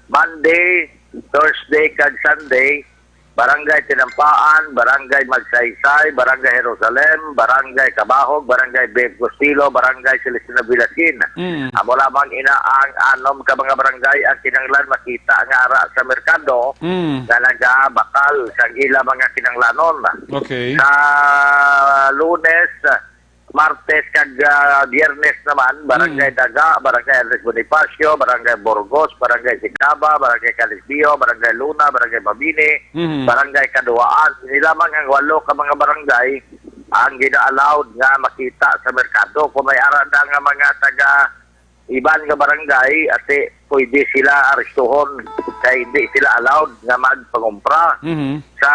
Monday, Thursday, kag Sunday, Barangay Tinampaan, Barangay Magsaysay, Barangay Jerusalem, Barangay Cabahog, Barangay Beb Costello, Barangay Celestino Villasin. Mm. Amo lamang ina ang anom ka mga barangay ang kinahanglan makita nga ara sa merkado Mm. nga nagabakal sa ila mga kinahanglanon. Okay. Sa Lunes, Martes kag, ah, Biyernes naman, Barangay Mm. Daga, Barangay Andres Bonifacio, Barangay Burgos, Barangay Sicaba, Barangay Calisbio, Barangay Luna, Barangay Mabini, Mhm. Barangay Kaduaan. Ini lamang ang walo ka mga barangay ang gina-allowed nga makita sa merkado. Kung may ara na nga mga taga iban nga barangay, ati, pwede sila arestuhon kay hindi sila allowed nga magpangumpra. Mhm. Sa,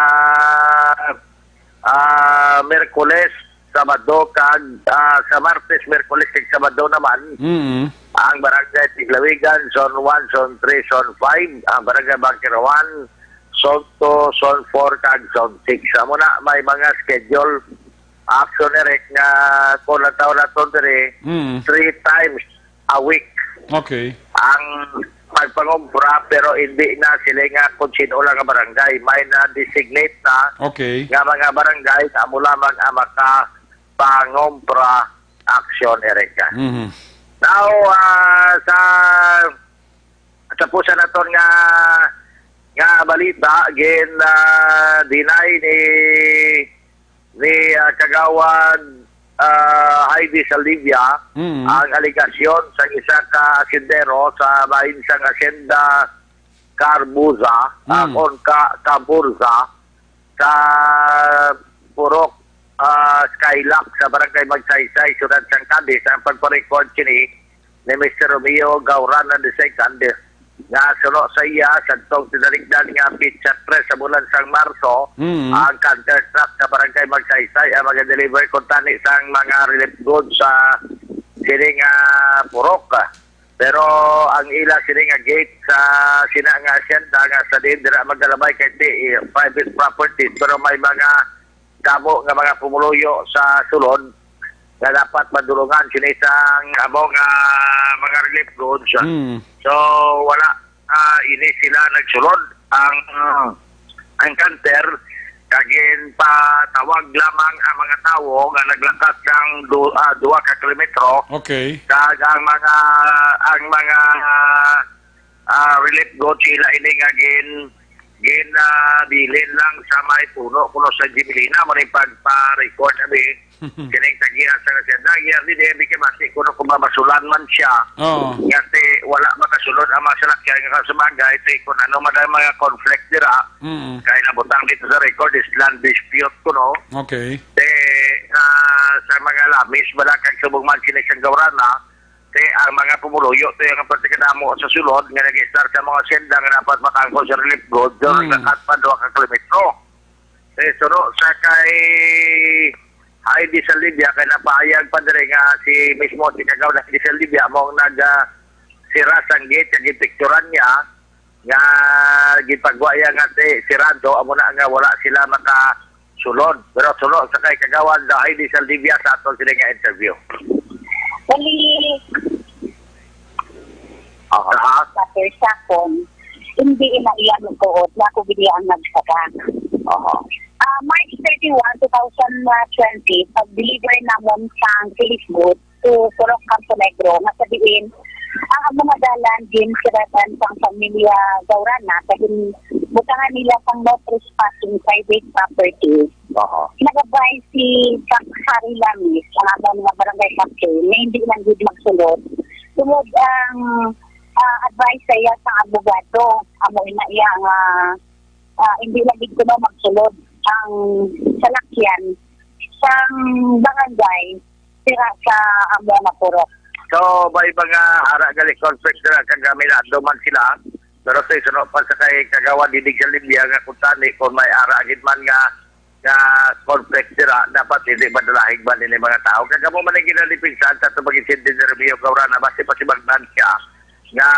ah, Miyerkules, Sabado, kag, ah, sa Martes, Miyerkules, kag Sabado naman, Mhm. ang Barangay Tiglawigan, Zone one, Zone three, Zone five, ang Barangay Bangkirawan, Zone two, Zone four, kag Zone six. Amo na, may mga schedule, Action Eric, nga kung ang tao naton diri, Mm. three times a week Okay. ang pagpangumpra, pero hindi na sila nga kung sino lang nga barangay. May na-designate na Okay. nga mga barangay na amo lamang ang makapangumpra, Action Eric. Mhm. Now, ah, sa, sa pusa naton nga nga balita, gin, ah, deny ni, ni, ah, Kagawad, ah, Heidi Saldivia Mm. ang alegasyon sa isa ka asyendero sa bahin sang Asyenda Carbuza, ah, Mm. kon ka, Caburza, sa Purok, ah, Skylock sa Barangay Magsaysay, Syudad sang Cadiz, ang pagpa-record kini ni Mister Romeo Gaurana the second, nga suno sa iya, sadtong tinalikdan nga pitsa tres sa bulan sang Marso, Mm. ang canter truck sa Barangay Magsaysay ang magadeliver kuntani sang mga relief goods sa sining, ah, purok. Pero ang ila sini nga gate sa sina nga asyenda nga sa diin dira magalabay kay ti, eh, private properties, pero may mga damo nga mga pumuluyo sa sulod nga dapat madulungan sini sang amo nga mga relief goods. Mm. So, wala, ah, ini sila nagsulod. Ang, ang canter, kag ginpatawag lamang ang mga tawo nga naglakat sang du-, ah, duha ka kilometro. Okay. Kag ang mga, ang mga, ah, relief goods sila ini nga gin-, gin, ah, bilin lang sa may puno kuno sa Jimilina, mo ning pagpa-record, abi. Kining tagihan sa asyenda, ang yearly, di, di kay basi kuno kung mabasulan man siya. Oo. Nga ti, wala makasulod ang mga salakyan nga sa bagay, ti, kung ano man ang mga conflict dira, Mm. kay nabutang dito sa record is land dispute kuno. Okay. Ti, ah, sa mga lamis, wala kag subong man sila siyang gawrana, ti, ang mga pumuluyo, ti, ang pagkadamo sa sulod, nga nag-start sa mga asyenda nga dapat makangkon sa relief goods, Mm. naglakat pa duha ka kilometro. Eh, suno sa kay Heidi Saldivia, kay napahayag pa diri nga si mismo si Kagawad Heidi Saldivia mo ang nag, ah, sira sang gate, kag gipicturan niya nga gipagwa iya nga ti-, sirado, amo na nga wala sila makasulod. Pero suno sa kay Kagawad Heidi Saldivia sa aton sini nga interview. Bali, Aha. Sa first akon, hindi na iya magtuot na ako gid ang nagsaka. Aha. Ah, March thirty-one, two thousand twenty, pag-deliver namon sang relief goods to Purok Campo Negro, nga sa diin, ang mga dalan din siratan sang pamilya Gaurana, sa din butangan nila sang no trespassing private property. Aha. Nag-advise si Kap Harry Lamis, ang amon nga barangay captain, na hindi lang gid magsulod. Tungod ang, ah, advice sa iya sa abogado, amo ina iya nga, ah, hindi lang gid kuno magsulod ang salakyan sang barangay sira sa amo nga purok. So, may mga ara gali conflict sila kag aminado man sila. Pero sa suno pa sa kay Kagawad Hidig sa Libya nga kung tani, kung may ara gid man nga, nga conflict dira, dapat hindi madalahig man ini mga tao. Kag amo man ang ginalipisan sa tubag intindi ni Romeo Gaurana, basi pa si Magnan siya nga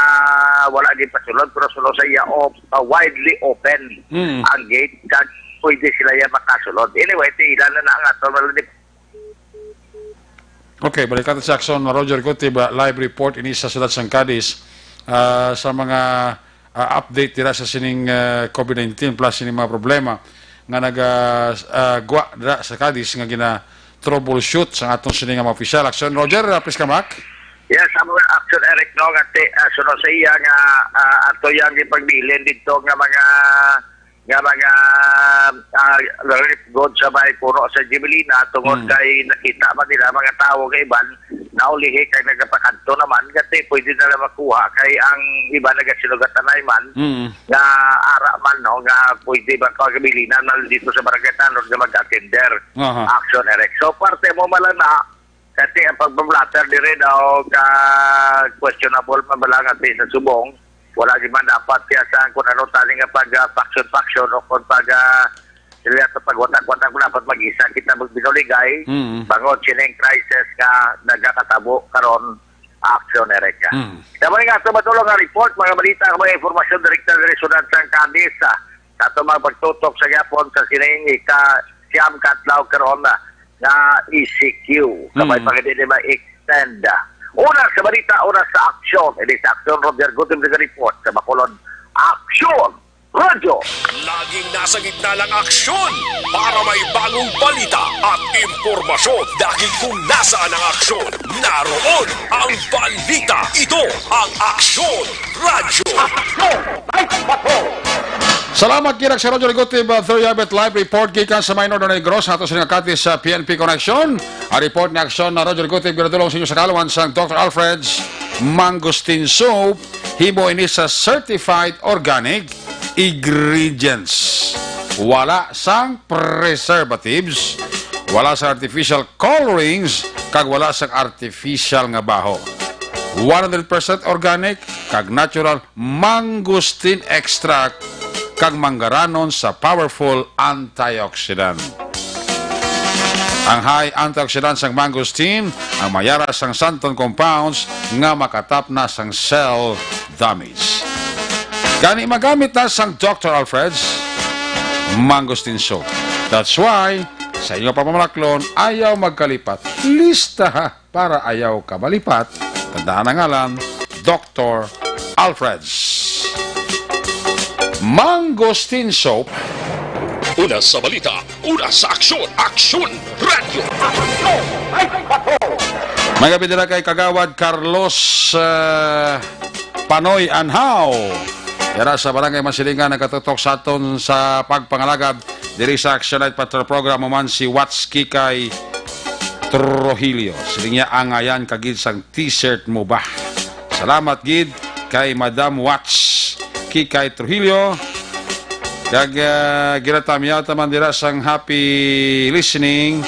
wala gid pasulod, pero suno sa iya op-, uh, widely open Mm. ang gate, kag pwede sila ya makasulod. Anyway, tiilan na na ang ato malandi. Okay, balik natin sa aksyon, Roger Gutib, ah, live report ini sa siyudad sang Cadiz, ah, sa mga, ah, update dira sa sining, ah, COVID nineteen plus sining mga problema nga naga, ah, gwa dira sa Cadiz nga gina-troubleshoot sa atong sining nga mga opisyal. Aksyon, Roger, ah, please come back. Yes, ang mga action, Eric, no, nga ti-, ah, suno sa iya nga, ah, ato yang ipagbilin dito nga mga, nga mga, ah, relief goods sa may puno sa Jimilina tungod Mm. kay nakita man nila mga tawo nga iban naulihi kay nagapakadto naman, nga ti pwede na lang makuha kay ang iba nagasinugatanay man Mm. nga ara man, no, nga pwede ba kagabilinan na dito sa Barangay Tanod nga mag-attender Aha. action, Eric. So, parte mo man lang na, kasi ang pagbablatter dire daw ka questionable pa ba lang at sa subong, wala di man dapat kaya sa kung ano tani nga pag, ah, faction-faction o kung pag, ah, sila sa pagwatak-watak, dapat mag-isa kita magbinuligay, Mm. bangod sining crisis nga nagakatabo karon, action, Eric. Mm. Kamo nga sa matulong nga report, mga balita, mga impormasyon, direkta diri sa syudad sang Cadiz, ah, sa ato mga pagtutok sa gihapon sa sining ika-siyam ka adlaw karon, ah, nga E C Q. Kamay Mm. pang hindi ma-extend. Una sa balita, una sa aksyon. Hindi sa aksyon, Roger Gutim, nag-report sa Bacolod. Aksyon! Radyo. Laging nasa gitna ng aksyon para may bagong balita at impormasyon. Dahil kung nasaan ang aksyon, naroon ang balita. Ito ang Aksyon Radyo. Aksyon! Ay, bato! Salamat gid sa Radyo Legitim, uh, Third Habit Live Report gikan sa May Northern Negros, ato sa nga kati sa P N P Connection. Ang report ni Aksyon na Radyo Legitim, ginadulong sa inyo sa kaluhan sang Doctor Alfred's Mangosteen Soap. Himo ini sa certified organic ingredients. Wala sang preservatives, wala sang artificial colorings, kag wala sang artificial nga baho. One hundred percent organic kag natural mangosteen extract kag manggaranon sa powerful antioxidant. Ang high antioxidant sang mangosteen ang mayara sang xanthone compounds nga makatapna sang cell damage. Gani magamit na sang Doctor Alfred's Mangosteen Soap. That's why, sa inyo pamamalaklon, ayaw magkalipat. Lista ha! Para ayaw ka malipat, tandaan ang ngalan, Doctor Alfred's Mangosteen Soap. Una sa balita, una sa aksyon, Aksyon Radio. Mga kapidira kay Kagawad Carlos, ah, Panoy Anhaw. Yara sa Barangay Masilingan, nagkatutok sa aton sa pagpangalagad diri sa Action Night Patrol Program, mo man si Watch Kikay Trujillo. Siling niya, angayan ka gid sang t-shirt mo ba? Salamat gid kay Madam Watch Kikay Trujillo. Kag, ah, ginatamyaw ta man dira sang happy listening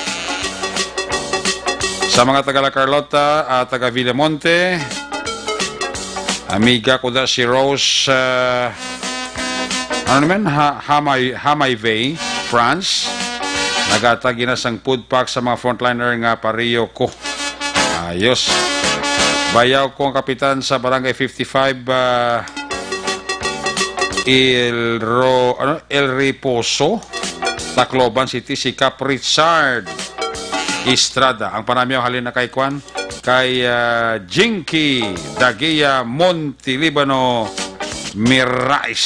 sa mga taga La Carlota, ah, taga Villamonte. Amiga ko da si Rose, ah, ano naman? Ha-, Hamay-, Hamayvey, France. Naghatag gina sang food pack sa mga frontliner nga pareho ko. Ayos. Bayaw ko ang kapitan sa Barangay fifty-five, ah, El Ro-, ano? El Reposo, Tacloban City, si Cap Richard Estrada. Ang panamyaw halin na kay Kwan, kay, ah, Jinky Dagia Montelibano Mirais.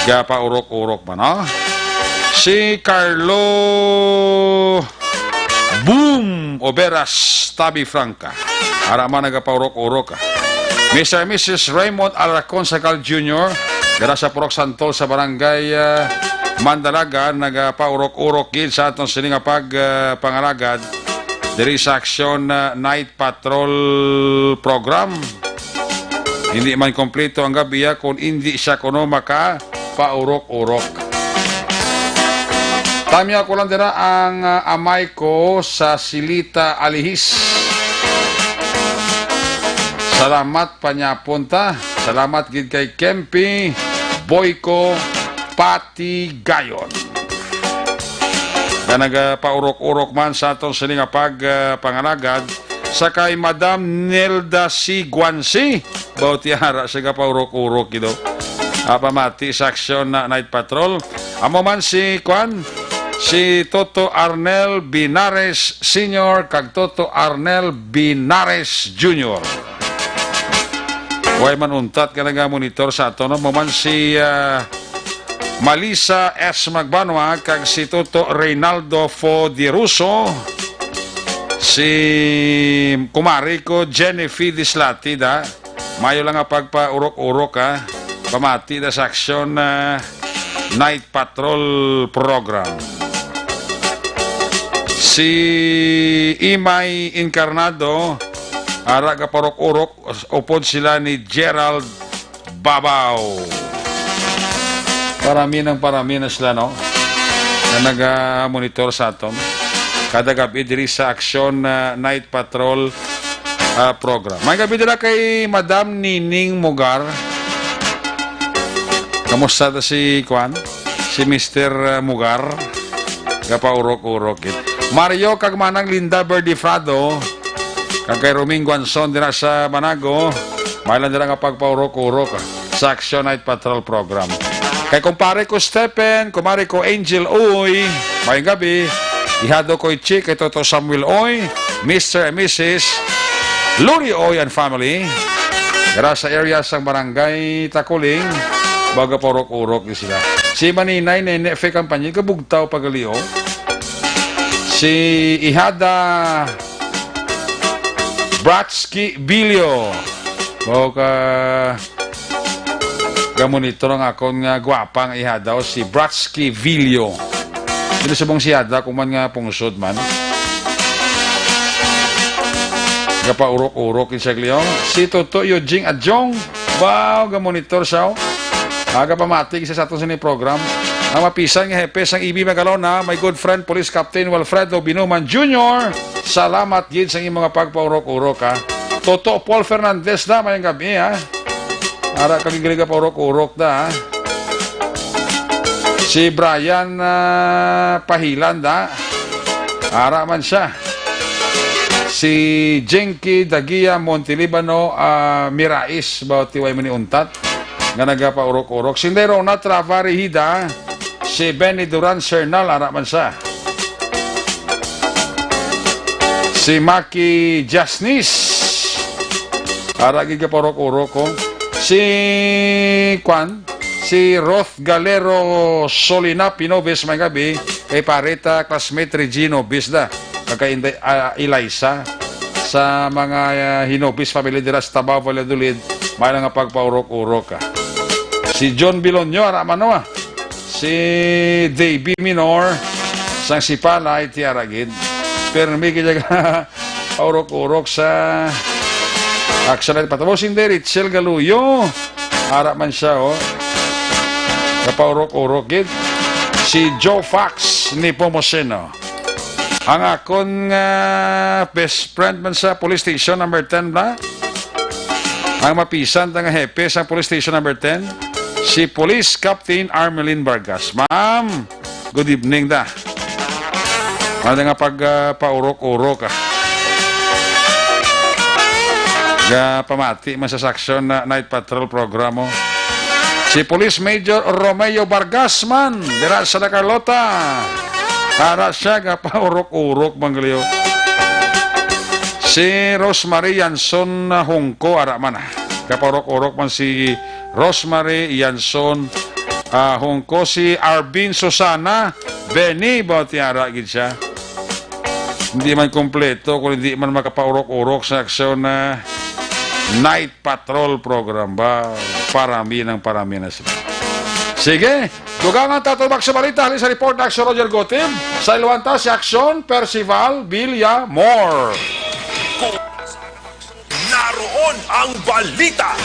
Gapaurok-urok man, no? Si Carlo Boom Oberas Tabi Franca. Ara man nagapaurok-urok, ah. Mister and Missus Raymond Alarcon Sacal Junior, dira sa Purok Santol sa Barangay, ah, Mandalagan, nagapaurok-urok gid sa aton sini nga pag, ah, pangalagad diri sa Aksyon, ah, Night Patrol Program. Hindi man kompleto ang gabi, ah, kung hindi siya kuno maka paurok-urok. Tamya ko lang dira ang, ah, amay ko sa Silita Alihis. Salamat panyapon ta. Salamat gid kay Kempi, Boyko, Patigayon. Nga nagapaurok-urok man sa aton sini nga pag, ah, pangalagad sa kay Madam Nelda C. Guanci. Bautiara siya gapaurok-urok, gido. Ah, pamati sa Aksyon na Night Patrol. Amo man si, kwan, si Toto Arnel Binares Senior kag Toto Arnel Binares Junior. Way man untat ka naga-monitor sa ato, no? Amo man si, ah, Malisa S. Magbanwa kag si Toto Reynaldo Fodiruso, si kumari ko Jenny Fides Latida. Mayo lang nga pagpaurok-urok, ha. Pamati na sa Aksyon, ah, Night Patrol Program. Si Imay Encarnado, ara gapaurok-urok, upod sila ni Gerald Babaw. Parami ng parami na sila, no? Na naga-monitor sa aton. Kada gabi diri sa Aksyon, ah, Night Patrol, ah, program. May gabi dira kay Madam Nining Mugar. Kamusta ta si, kwan? Si Mister, ah, Mugar? Gapaurok-urok, eh. Mario kag Manang Linda Verdifrado. Kag kay Roming Guanzon dira sa Manago, may lang dira nga pagpaurok-urok sa Action Night Patrol Program. Kay kumpare ko Stephen, kumare ko Angel Uy, mayong gabi. Ihado ko Ichi kay Toto Samuel Uy, Mister and Missus Luri Uy and family. Dira sa area sang Barangay Takuling, baga paurok-urok ni sila. Si Maninay Nene Fe Campaña, kabugtaw pagalio. Si Ihada Bratsky Bilio. O ka, Gamonitor ang akon nga gwapa nga iha daw, si Bratsky Villo. Dili subong si Ada, kuman nga pungsod man. Gapaurok-urok gid siya, Cleo. Si Toto Eugene Adjong, wow, gamonitor siya, oh. Aga pamati siya sa aton sini program. Ang mapisan nga hepe sang E B Magalona, my good friend, Police Captain Wilfredo Binuman Junior. Salamat gid sa imong nga pagpaurok-urok, ha. Toto Paul Fernandez na, mayong gabi, ha. Ara ka gid gapaurok-urok na, ha. Si Brian, ah, Pahilan na. Ara man siya. Si Jinky Dagia Montelibano, ah, Mirais, ba, tiway man ni untat, nga nagapaurok-urok. Si Nerona Travarihida, si Benny Duran Sernal, ara man siya. Si Maki Jasnis, ara gid gapaurok-urok ko. Si, kwan, si Roth Galero Solina Pinobes, may gabi, kay Pareta, classmate Regino Bisda, kag kay Inday, ah, Eliza, sa mga, ah, Hinobis family dira sa Tabaw, Valladolid, may nga pagpaurok-urok, ah. Si John Bilonyo, ara man, ah. Si Davey Minor, sang Sipalay, ti ara gid. Permi gid ka paurok-urok sa action na patapos. Hindi, Richel Galuyo. Ara man siya, oh. Kapaurok-urok gid. Si Joe Fox ni Pomoseno. Ang akon nga best friend man sa Police Station number ten ba? Ang mapisan ta nga hepe sa Police Station number ten, si Police Captain Armelin Vargas. Ma'am, good evening da. Ano nga pag, ah, paurok-urok, ah? Ga pamati man sa action na night patrol program mo. Si Police Major Romeo Vargas man, dira sa La Carlota. Ara siya, gapaurok-urok, Manglio. Si Rosemary Yanson, ah, Hungko, ara man, ah. Gapaurok-urok man si Rosemary Yanson, ah, Hungko. Si Arvin Susana Benny, ba, ti ara gid siya. Hindi man kompleto kung hindi man makapaurok-urok sa aksyon na night patrol program ba? Parami ng parami na sila. Sige, dugangan ta tubag sa balita. Halin sa report na Aksyon Roger Gotib. Sa Ilwanta, si Aksyon Percival Villamor. Naroon ang balita.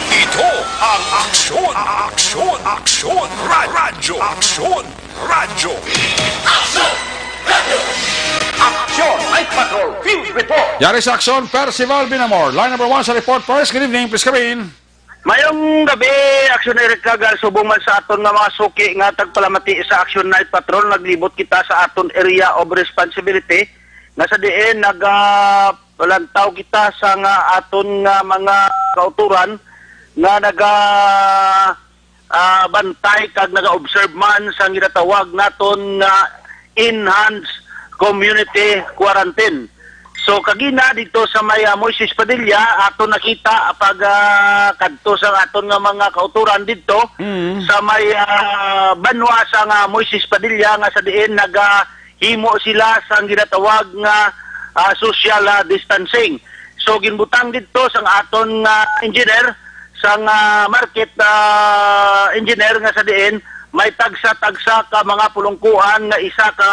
Ito ang Aksyon, Aksyon, Aksyon, Ra-, Radyo, Aksyon, Radyo. Aksyon! Aksyon! Night Patrol Field Report! Yari sa Aksyon, Percival Villamor. Line number one sa report first. Good evening, please come in. Mayong gabi, Aksyon Eric Cagal. Subong man sa aton nga mga suki nga tagpalamati sa Action Night Patrol, naglibot kita sa aton area of responsibility nga sa diin nagalantaw kita sa nga aton nga mga kauturan nga naga, ah, bantay kag naga-observe man sa ginatawag naton nga enhanced community quarantine. So, kagina dito sa may, ah, Moises Padilla, ato nakita pag, ah, kadto sa aton nga mga kauturan dito Mm. sa may, ah, banwa sa nga Moises Padilla nga sa diin nagahimo sila sang ginatawag nga, ah, social, ah, distancing. So, ginbutang dito sang aton nga engineer, sang, ah, market, ah, engineer nga sa diin may tagsa-tagsa ka mga pulungkuan nga isa ka,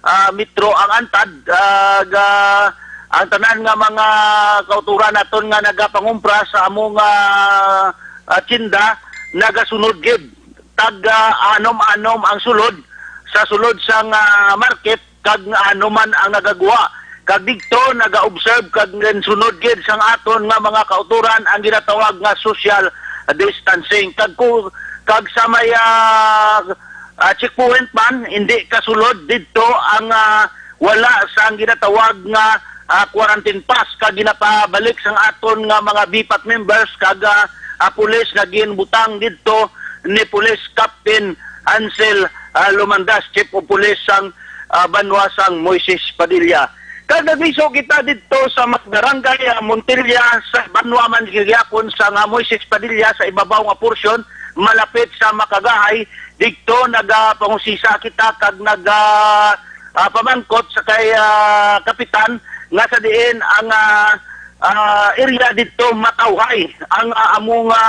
ah, metro ang antad, ah, ga, ang tanan nga mga kauturan naton nga nagapangumpra sa among, ah, ah, tinda nagasunod gid. Tag, ah, anom-anom ang sulod sa sulod sang, ah, market kag nga ano man ang nagagwa. Kag didto naga-observe kag ginsunod gid sang aton nga mga kauturan ang ginatawag nga social distancing. Kag ku-, kag sa may, ah, ah, checkpoint man, hindi kasulod didto ang, ah, wala sang ginatawag nga, ah, quarantine pass kag ginapabalik sang aton nga mga BPAT members kag, ah, ah, pulis nga ginbutang didto ni Police Captain Ansel, ah, Lumandas, Chief of Police sang, ah, banwa sang Moises Padilla. Kag nagmiso kita didto sa mga barangay, ah, Montilla, sa banwa man gihapon sang, ah, Moises Padilla sa ibabaw nga porsyon, malapit sa Makagahay, didto nagapangusisa kita kag naga, ah, pamangkot sa kay, ah, kapitan nga sa diin ang, ah, ah, area dito matawhay ang, ah, amo nga,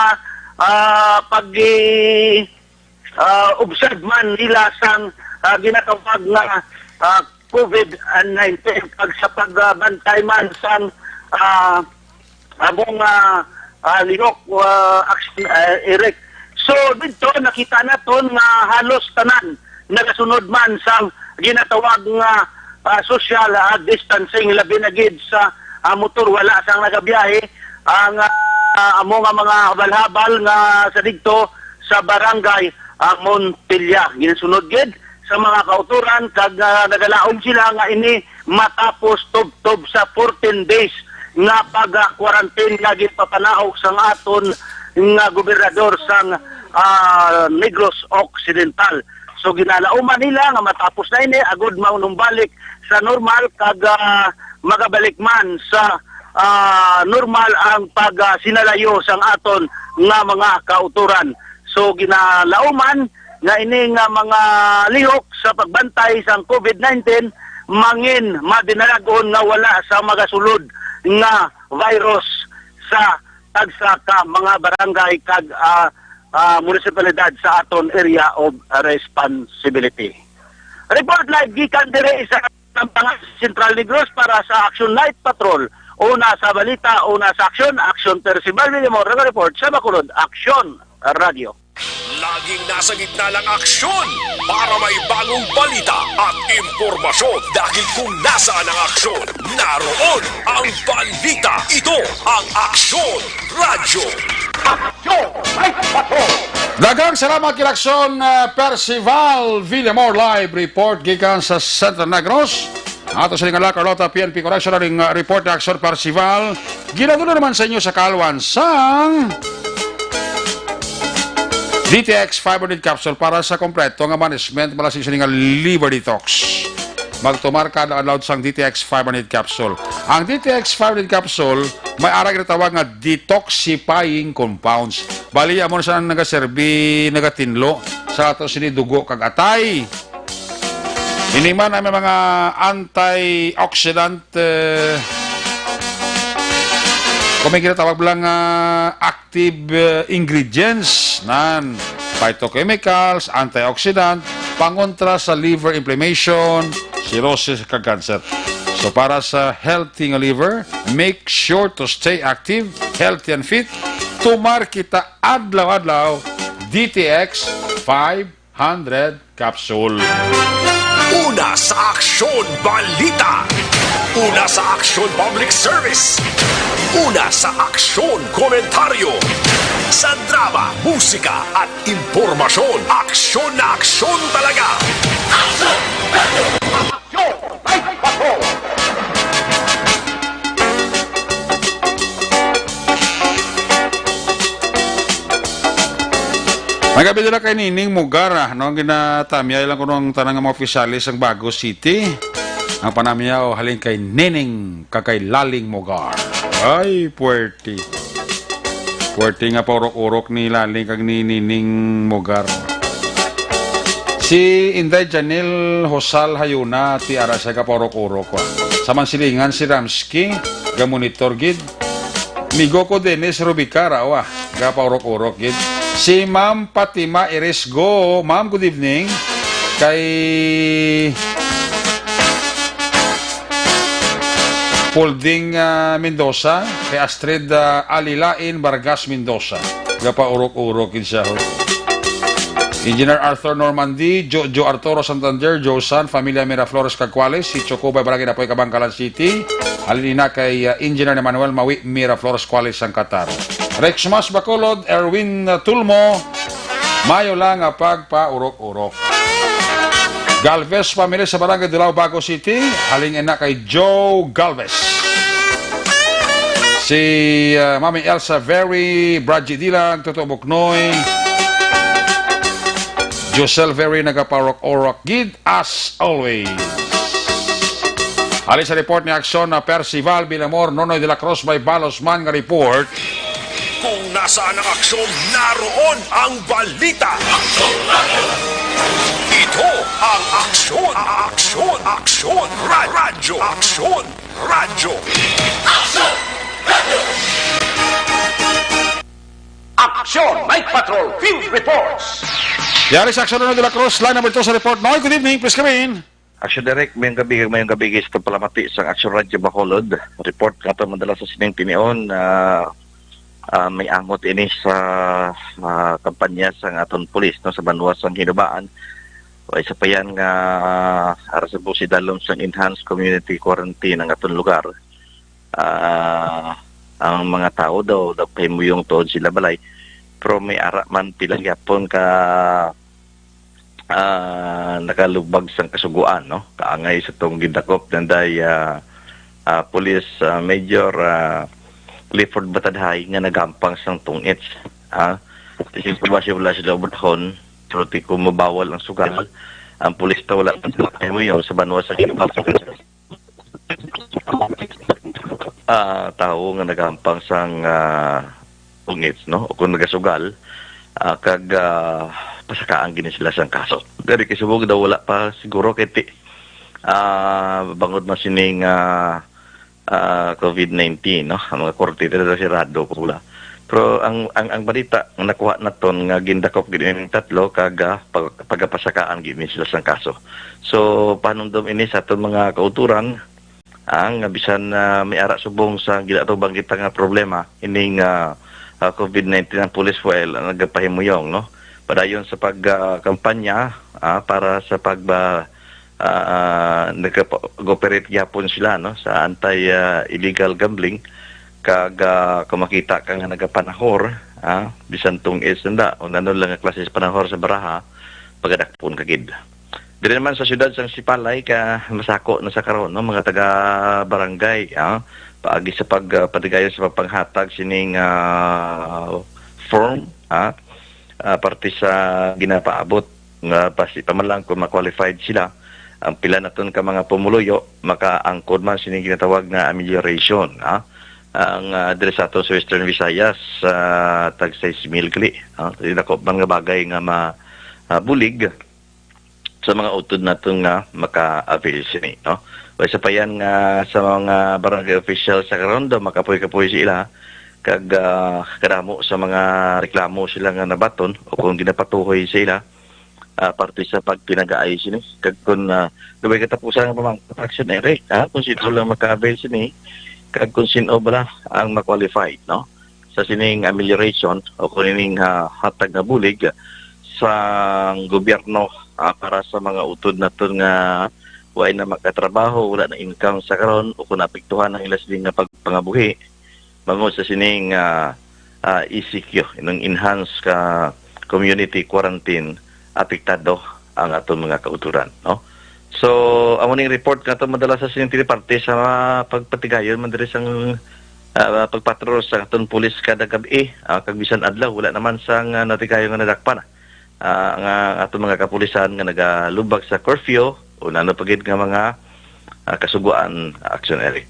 ah, pag, ah, observe man nila sang, ah, ginatawag nga, ah, covid nineteen, kag sa pagbantay man sang, ah, among, ah, ah, lihok, ah, action, ah, Eric. So, dito nakita naton nga halos tanan nagasunod man sang ginatawag nga, ah, social, ah, distancing, labi na gid sa, ah, motor, wala sang nagabiyahe ang, ah, amo nga mga habal-habal nga sa didto sa barangay, ah, Montilla. Ginasunod gid sa mga kautoran kag, ah, nagalaom sila nga ini matapos tubtob sa fourteen days nga pag-quarantine nga ginpapanaog sang aton nga gobernador sang, ah, Negros Occidental. So, ginalauman nila nga matapos na ini, agud manumbalik sa normal kag, ah, magabalik man sa, ah, normal ang pag, ah, sinalayo sang aton nga mga kautoran. So, ginalauman nga ini nga mga lihok sa pagbantay sang covid nineteen mangin madinalag-on nga wala sa magasulod nga virus sa tagsa ka mga barangay kag, ah, ah, munisipalidad sa aton area of responsibility. Report live gikan diri sa Tampangan, Central Negros para sa Action Night Patrol. Una sa balita, una sa aksyon, Action Percival Villamor, nag-report sa Bacolod, Action Radio. Laging nasa gitna ng aksyon para may bagong balita at impormasyon. Dahil kung nasaan ang aksyon, naroon ang balita. Ito ang Aksyon Radyo. Aksyon! Ay, patrol! Daghang salamat kay Aksyon, ah, Percival Villamor, live report gikan sa Central Negros. Ato sa lingala, Carlota, P N P Correctional, ring, ah, report ni Aksyon Percival. Ginadula naman sa inyo sa kalwan sang D T X five hundred capsule para sa kompleto nga management, malasing siya nga liver detox. Magtumar ka adlaw-adlaw sang D T X five hundred capsule. Ang D T X five hundred capsule may ara ginatawag nga detoxifying compounds. Bali, amo na siya ang nagaserbi, nagatinlo sa ato sini dugo kag atay. Ini man ay may mga antioxidant, eh, kung may ginatawag lang, ah, active, eh, ingredients, nan, phytochemicals, antioxidant, pangontra sa liver inflammation, cirrhosis, kag cancer. So, para sa healthy nga liver, make sure to stay active, healthy, and fit. Tumar kita adlaw-adlaw, D T X five hundred capsule. Una sa aksyon, balita. Una sa aksyon, public service. Una sa aksyon, komentaryo. Sa drama, musika, at impormasyon, aksyon na aksyon talaga. Aksyon! Aksyon! Night Patrol! May gabi dala kay Nining Mugar, ah, no? Ang ginatamyay lang kuno ang tanan nga mga opisyales sang Bago City. Ang panamyaw halin kay Nining kag kay Laling Mugar. Ay, puwerte. Puwerte nga paurok-urok ni Laling kag ni Nining Mugar. Si Inday Janelle Hosal Hayuna, ti ara siya ka paurok-urok, ah. Sa Mansilingan, si Ramski, ga-monitor gid. Migo ko Dennis Rubicara, wa, ga paurok-urok gid. Si Ma'am Fatima Iris Go, Ma'am, good evening. Kay Pulding, ah, Mendoza, kay Astrid, ah, Alilain Vargas Mendoza. Ga paurok-urok gid siya, ho. Engineer Arthur Normandy, Jo-, Joe Arturo Santander, Josan, Familia Miraflores kag Cuales, si Choco Bay, Barangay Napoy, Kabankalan City. Halin ina kay, ah, Engineer Emmanuel Mawi Miraflores, Cuales, sang Qatar. Rexmas Bacolod, Erwin, ah, Tulmo, mayo lang nga pagpaurok-urok. Galvez family sa Barangay Dilao, Bago City, halin ina kay Joe Galvez. Si, ah, Mami Elsa Very, Bradji Dilang, Toto Buknoy, Josel Very, nagapaurok-urok gid as always. Halin sa report ni Aksyon na Percival Bilamor, Nonoy de la Cruz, may balos man nga report. Kung nasaan ang aksyon, naroon ang balita. Ito ang Aksyon, Aksyon, Aksyon, Ra-, Radyo, Aksyon, Radyo. Aksyon! Action Night Patrol Field Reports. Yari sa Aksyon Nonoy de la Cruz, line number two sa report. Noy, good evening. Please come in. Action Direct, mayong gabi, mayong gabi, guys. Ito palamati sa Action Radio Bacolod. Report nga ito madala sa sining tinion, ah, ah, may angot ini sa, ah, kampanya sa aton pulis, no, sa banwa sang Hinubaan. Way sapayan nga, ah, ara sa busi dalom sang enhanced community quarantine ang aton lugar. Ah, ang mga tawo daw, daw pahimuyong tuod sila balay. Pero may ara man pila gyapon ka, ah, nakalubag sang kasuguan, no? Kaangay sa tong gindakop nanday, ah, ah, Police, ah, Major, ah, Clifford Batadhay nga nagampang sang tungits. Ah, sa impormasyon wala sila ubahon, pero ti kung mabawal ang sugal, ang pulis ta wala pa sila pahimuyong sa banwa sa Kinubasan. Ah, tawo nga nagampang sang, ah, tungits, no? O kung nagasugal, ah, kag, ah, pasakaan gini sila sang kaso. Gani kay subong daw wala pa siguro kay ti, ah, bangod man sining, ah, ah, covid nineteen, no? Ang mga korte dito sirado pula. Pero ang, ang, ang balita nga nakuha naton nga gindakop gid ining tatlo kag, ah, pag-, pagapasakaan gid ni sila sang kaso. So, panumdom ini sa aton mga kauturan, ang bisan, ah, may ara subong sa ginaatubang kita nga problema, ining, ah, ah, covid nineteen ang police file ang nagapahimuyong, no? Padayon sa pag, ah, kampanya, ah, para sa pag, ah, ah, nagkapa-, nag-operate gyapon sila, no, sa anti, ah, illegal gambling. Kag, ah, kung makita ka nga nagapanahor, ah, bisan tong is nanda, o ano lang nga klase sa panahor sa baraha, pagadakpon ka gid. Diri naman sa siyudad sang Sipalay ka masako na sa karon, no, mga taga barangay, ah, paagi sa pag, ah, patigayon sa pagpanghatag sining, ah, form, ah, ah, parte sa ginapaabot nga pasi-, pa man lang kung ma-qualified sila. Ang pila naton ka mga pumuluyo makaangkon man sining ginatawag nga amelioration, ha? Ang, ah, diri sa aton sa Western Visayas, ah, tag sais mil gali, ha? Dili dako man nga bagay nga ma-, ah, bulig sa mga utod naton nga maka-avail sini, no? Way sapayan nga sa mga barangay official sa karon daw makapoy-kapoy sa ila, kag, ah, kadamo sa mga reklamo sila nga nabaton o kung ginapatuhoy sa ila, ah, parte sa pagpinagaay sini. Kag kung, ah, dugay katapusan nga pamang-, action, Eric, ha? Kung sino lang maka-avail sini, kag kung sino bala ang ma-qualified, no? Sa sining amelioration o kung ining, ah, hatag nga bulig sa gobyerno, ah, para sa mga utod naton nga way na makatrabaho, wala na income sa karon, o kung naapektuhan ang ila sini nga pagpangabuhi, bangod sa sining, ah, ah, E C Q, inong enhanced ka community quarantine, apektado ang aton mga kauturan, no? So, amo ning report nga aton madala sa sining parte sa pagpatigayon man diri sang, ah, pagpatrol sa aton pulis kada gab-i, ah, kag bisan adlaw, wala naman sang, ah, natigayon nga nadakpan, ah, nga aton mga kapulisan nga nagalubag sa curfew o nano pa gid nga mga, ah, kasugoan, Action Eric.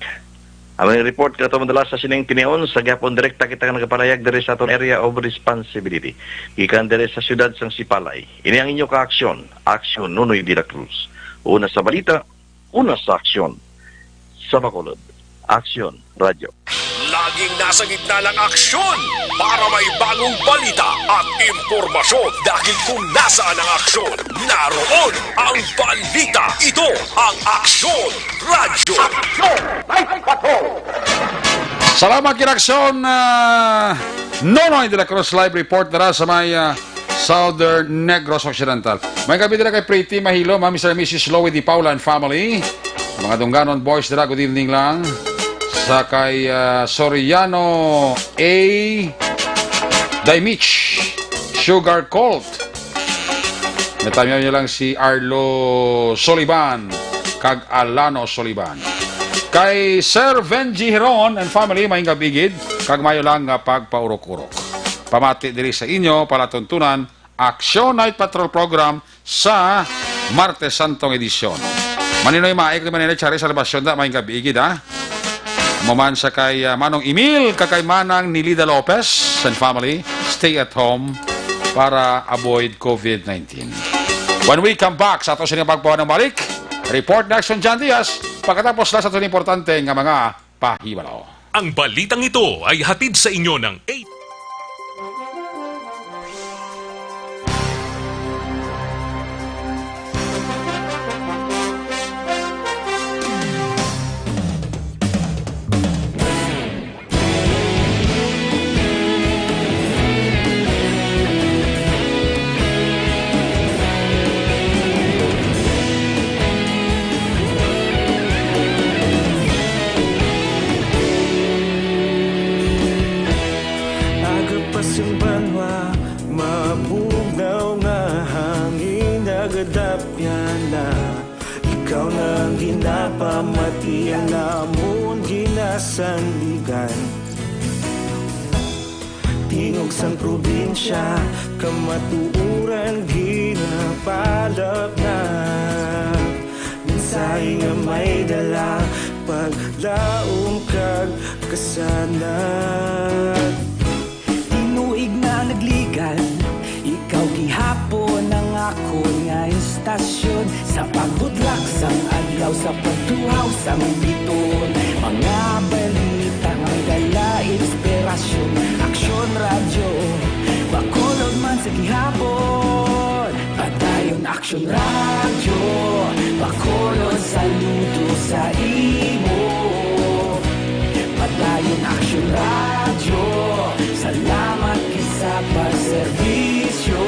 Ang mga report nga ato madala sa sining tinion, sa gihapon direkta kita nga nagapalayag diri sa aton area of responsibility. Gikan diri sa siyudad sang Sipalay. Ini ang inyo ka-aksyon, Aksyon Nonoy de la Cruz. Una sa balita, una sa aksyon. Sa Bacolod, Aksyon Radyo. Laging nasa gitna ng aksyon para may bagong balita at impormasyon. Dahil kung nasaan ang aksyon, naroon ang balita. Ito ang Aksyon Radyo. Aksyon Night Patrol. Salamat, Kinaksyon, ah, Nonoy de la Cruz, live report dira sa may, ah, Southern Negros Occidental. May gabi dira kay Pretty Mahilo, Ma'am, Mister and Missus Loie Di Paula and family. Mga Dungganon boys dira, good evening lang. Sa kay, ah, Soriano A. Daimich, Sugar Colt. Natamiyaw niyo lang si Arlo Soliban kag Alano Soliban. Kay Sir Venji Heron and family, maayong gabi gid, kag maayo lang nga pagpaurok-urok. Pamati diri sa inyo, palatuntunan, Aksyon Night Patrol Program sa Martes Santong edisyon. Maninoy Maik ni Manila Chari Salvacion da, maayong gabi gid, ha? Maman sa kay, ah, Manong Emil, kag kay Manang Nilida Lopez and family, stay at home para avoid covid nineteen. When we come back, sa ato sini pagpawanang balik, report ni Action John Diaz, pagkatapos na sa aton importante nga mga pahibalo. Ang balitang ito ay hatid sa inyo ng eight. Aga pa sing banwa, mabugnaw nga hangin nagadapyan na. Ikaw na ang ginapamati, ang amon ginasandigan. Tingog sang probinsya, kamatuoran ginapalapnag. Mensahe nga may dala, paglaom kag kasanag. Tinuig na nagligan, ikaw gihapon ang akon nga istasyon. Sa pagbutlak sang adlaw, sa pagtuhaw sang bituon, mga balita nga may dala inspirasyon. Aksyon Radyo Bacolod man sa gihapon. Padayon Aksyon Radyo Bacolod, saludo sa imo. Padayon Aksyon Radyo, salamat gid sa pagserbisyo.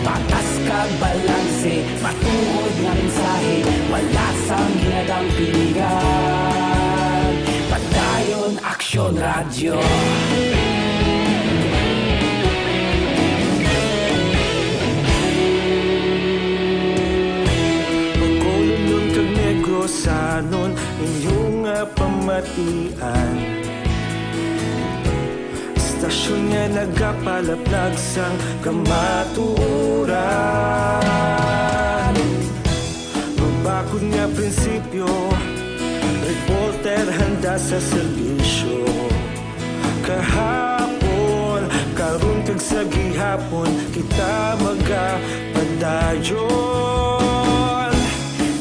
Patas kag balanse, matuod nga mensahe, wala sang ginadampingan. Padayon Aksyon Radyo. Bacolodnon kag Negrosanon, inyo nga pamatian. Istasyon nga nagapalaplag sang kamatuoran. Mabakod nga prinsipyo, reporter handa sa serbisyo. Kahapon, karon, kag sa gihapon, kita magapadayon.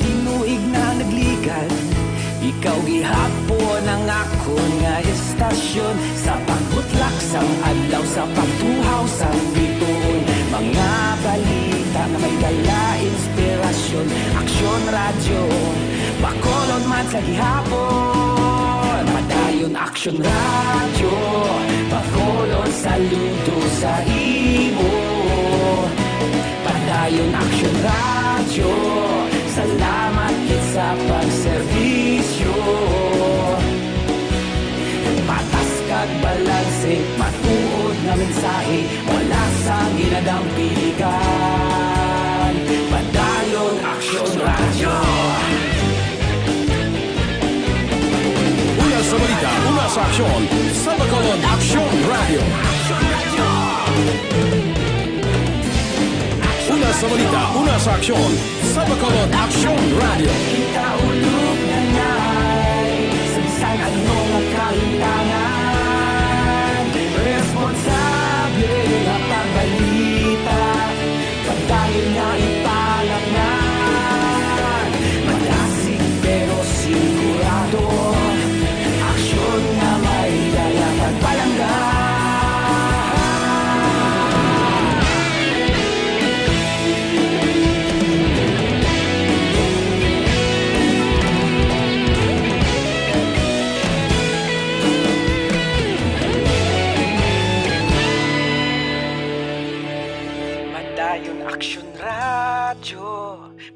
Tinuig na nagligan, ikaw gihapon ang akon nga istasyon. Sa pagbutlak sang adlaw, sa pagtuhaw sang bituon, mga balita nga may dala inspirasyon. Aksyon Radyo Bacolod man sa gihapon. Padayon Aksyon Radyo Bacolod, saludo sa imo. Padayon Aksyon Radyo, salamat gid sa pagserbisyo. Patas kag balanse, matuod nga mensahe, wala sang ginadampingan. Padayon Aksyon Radyo. Una sa balita, una sa aksyon, sa Bacolod Aksyon Radyo. Una sa balita, una sa aksyon, sa Bacolod Aksyon Radyo. Kita ulog na nay, sa bisan ano nga kahintangan, responsable nga pagbalita. Padayon nga ipalapnag, madasig pero sigurado, aksyon nga may dala pagpalangga. Padayon Aksyon Radyo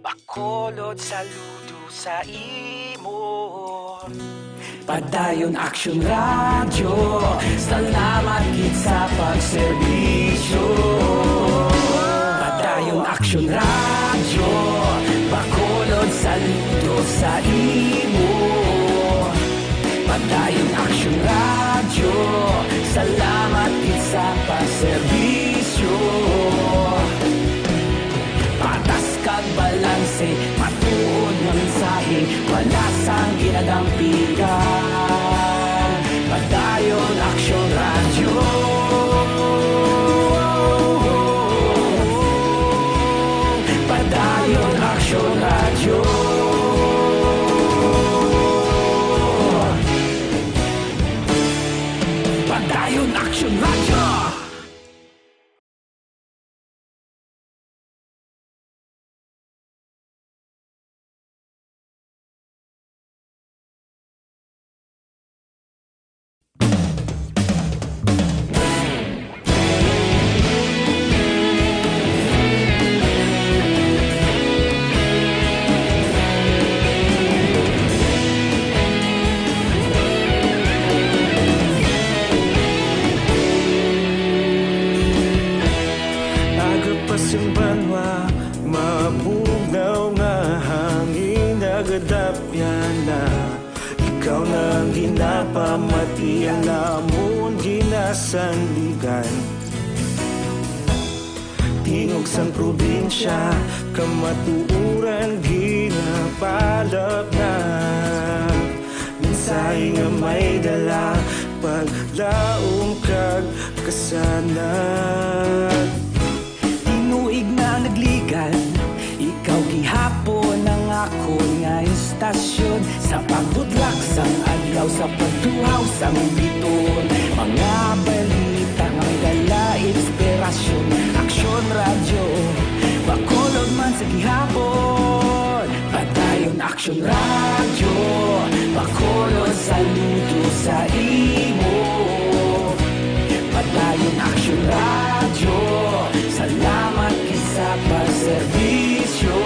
Bacolod, saludo sa imo. Padayon Aksyon Radyo, salamat gid sa pagserbisyo. Padayon Aksyon Radyo Bacolod, saludo sa imo. Padayon Aksyon Radyo, salamat gid sa pagserbisyo. Patas kag balanse, matuod nga mensahe, wala sang ginadampigan. Padayon Aksyon Radyo. Ayon Action Radyo! Agapas ang banwa, mabugnaw nga hangin nagadapyan na. Ikaw na ang ginapamati, ang amon ginasandigan. Tingog sang probinsya, kamatuoran ginapalapnag. Mensahe nga may dala, paglaom kag kasanag. Tinuig na nagligan, ikaw gihapon ang akon nga istasyon. Sa pagbutlak sang adlaw, sa pagtuhaw sang biton, mga balita nga may dala inspirasyon. Aksyon Radyo Bacolod man sa gihapon. Padayon Aksyon Radyo Bacolod, saludo sa imo. Padayon Aksyon Radyo, salamat gid sa pagserbisyo.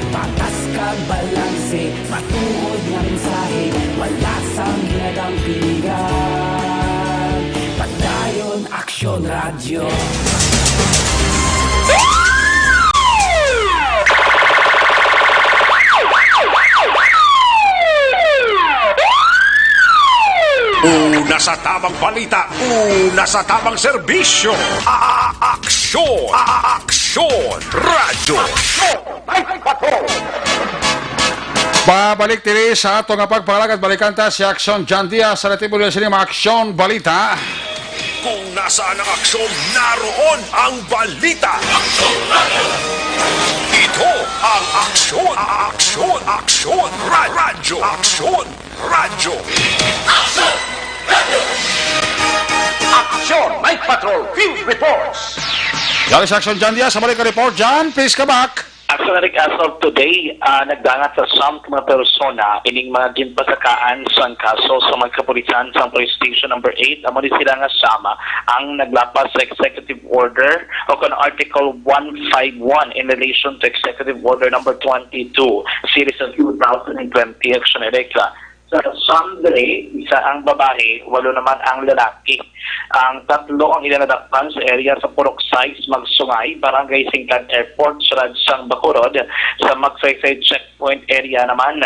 Patas kag balanse, matuod nga mensahe, wala sang ginadampingan. Padayon Aksyon Radyo. Una sa tamang balita, una sa tamang serbisyo. A-, a-, aksyon, a-, a-, aksyon, radyo. Aksyon, may patrol. Pabalik diri sa ato nga pagpangalakat, balikan ta si Aksyon John Diaz sa natibo niya sini mga aksyon balita. Kung nasaan ang aksyon, naroon ang balita. Ito ang aksyon, aksyon, aksyon, ra-, radyo, aksyon, radyo. Aksyon, may patrol, field reports. Galing sa Aksyon John Diaz, sa balik ka report, John, please come back. Actually, as of today, ah, nagdangat sa siyam ka mga persona ining mga ginpasakaan sang kaso sa mga kapulisan sang Police Station Number Eight. Amo ni sila nga siyam ang naglapas sa executive order o kon Article one five one in relation to Executive Order Number Twenty-two, Series of two thousand and twenty, Action Directa. Sa siyam diri, isa ang babayi, walo naman ang lalaki. Ang tatlo ang ila nadakpan sa area sa Purok Sais, Magsungay, Barangay Singkang Airport, Siyudad sang Bacolod, sa Magsaysay checkpoint area naman.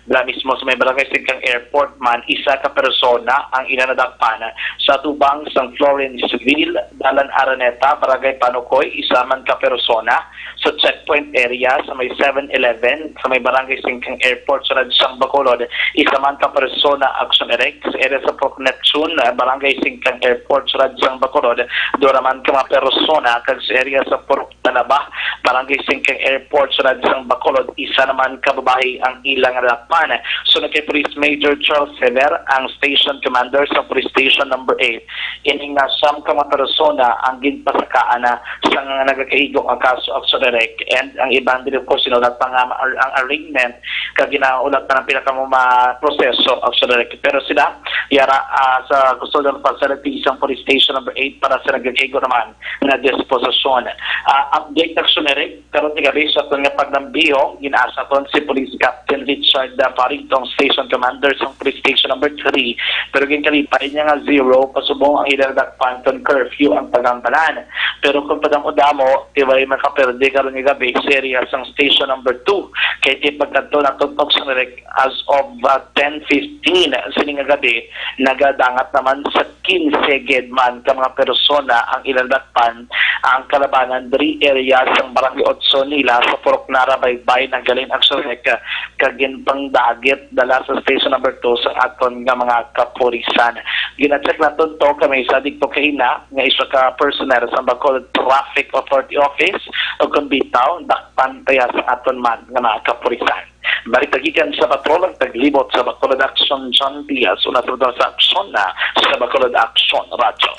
Dira mismo sa may Barangay Singkang Airport man, isa ka persona ang ila nadakpan sa atubang sang Florenceville, Dalan Araneta, Barangay Panukoy, isa man ka persona. Sa checkpoint area sa may Seven Eleven, sa may Barangay Singkang Airport, Siyudad sang Bacolod, isa man ka persona, Action Direct, sa area sa Purok Neptune, ah, Barangay Singkang Airport, Siyudad sang Bacolod, duha ra man ka mga persona, kag sa area sa Purok Talaba, Barangay Singkang Airport, Siyudad sang Bacolod, isa naman ka babayi ang ilang nadakpan. Sunod kay Police Major Charles Sever, ang Station Commander sa Police Station Number Eight, ini nga siyam ka mga persona ang ginpasakaan na sa nga nagakaigo nga kaso, Action Direct, and ang iban diri, of course, sinulat pa nga ma-, ang arraignment, kag ginaulat pa ang pila ka mga proseso, Action Direct. Pero sila, yara, ah, sa custodial facility sang Police Station Number Eight para sa nagakaigo naman nga disposisyon. Ah, update, Action Direct, karon nga gabi sa aton nga pagnambihon, gin-asa aton si Police Captain Richard Daparito, ang Station Commander sang Police Station Number Three, pero ginkalipay niya nga zero pasubong ang ila nadakpan kon curfew ang pag-ambalan. Pero kon padamo-damo, ti walay makaperde karon nga gabi sa area sang Station Number Two, kay ti pagkadto naton, Action Direct, as of, uh, ten fifteen sini nga gabi, nagadangat naman sa quince gid man ka mga persona ang ila nadakpan. Ang kalabanan diri area sang Barangay Otso nila sa Purok Nara, Baybay, naghalin, Action Direct, kag ginpangdagit dala sa Station Number Two sa aton nga mga kapulisan. Gina-check naton to kay may sadig to kaina nga isa ka personnel sa Bacolod Traffic Authority Office o kon bitaw dakpan kaya sa aton man nga mga kapulisan. Balita gikan sa Patrol, ang taglimot sa Bacolod Aksyon, John Diaz, una sa Bacolod Aksyon na sa Bacolod Aksyon Radyo.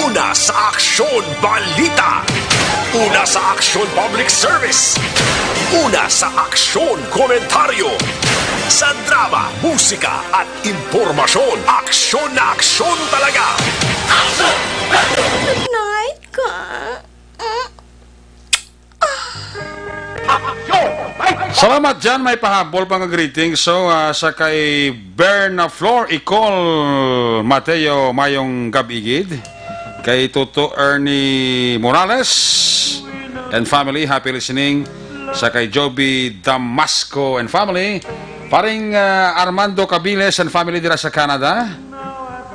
Una sa Aksyon Balita. Una sa Aksyon Public Service. Una sa Aksyon Komentaryo. Sa drama, musika at impormasyon, aksyon na aksyon talaga. Night ka. Salamat, Jan. May pahabol pa nga greeting. So, ah, sa kay Berna Flor Icol Mateo, mayong gab-i gid. Kay Toto Ernie Morales and family, happy listening. Sa kay Joby Damasco and family. Paring, ah, Armando Cabiles and family dira sa Canada.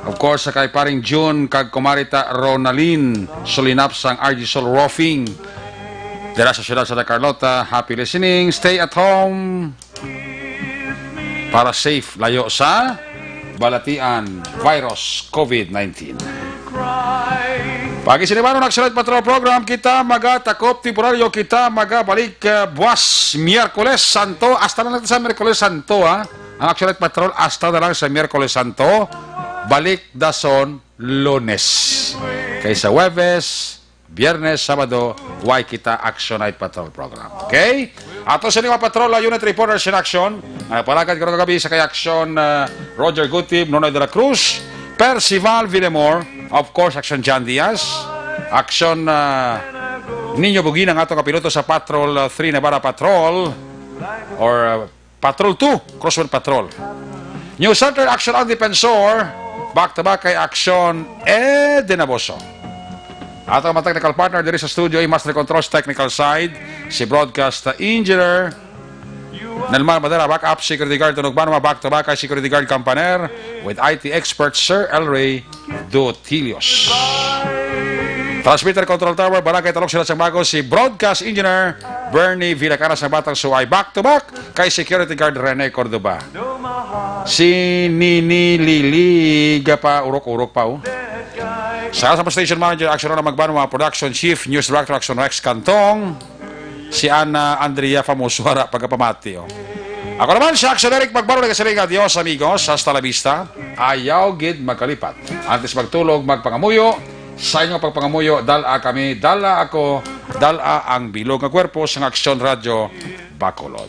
Of course, sa kay paring June kag kumarita Ronalyn Solinap sang R G Sol Roofing. Dira sa siyudad sa Santa Carlota, happy listening. Stay at home para safe, layo sa balatian virus COVID nineteen. Pag-isinibanon ang Sunlight Patrol Program, kita magatakop temporaryo, kita magabalik, uh, buwas Miyerkules Santo. Hasta na lang sa Miyerkules Santo, ha? Ang Aksyon Night Patrol, hasta na lang sa Miyerkules Santo. Balik dason Lunes. Kay sa Huwebes, Biyernes, Sabado, way kita Aksyon Night Patrol Program. Okay? Ato sa mga patrol, uh, unit reporters in action. Uh, palakad karon kagabi sa kay Aksyon, uh, Roger Gutib, Nonoy de la Cruz, Percival Villamor, of course, Aksyon John Diaz, Aksyon, uh, Nino Bugina, ang ato kapiloto sa Patrol, uh, three Navarra Patrol, or, uh, Patrol two, Crosswell Patrol. News Center, Aksyon ang Defensor, back to back kay Aksyon Eden Aboso. Ato ang mga technical partner diri sa studio, ang Master Controls technical side, si Broadcast Engineer Nelmar Madera, backup security guard, Tunog Banwa, back to back kay security guard Campaner, with I T expert Sir Elray Dutilios. Transmitter Control Tower, Barangay Talok sila sa Bago, si Broadcast Engineer Bernie Villacaras, sa Batang Suway, back to back kay security guard Rene Cordoba. Si Nini Lili, ga pa, urok-urok pa, oh. Sa, sa Station Manager, Aksyon Ronald Magbanwa, Production Chief, News Director, Aksyon Rex Cantong, si Ana Andrea Famoso, wala pagkapamati, oh. Ako naman, si Aksyon Eric Magbanwa, nagasiling, "Adios, amigos. Hasta la vista." Ayaw gid magkalipat. Antes magtulog, magpangamuyo. Sa inyong pagpangamuyo, dala kami, dala ako, dala ang bilog nga kwerpo sang Aksyon Radyo Bacolod.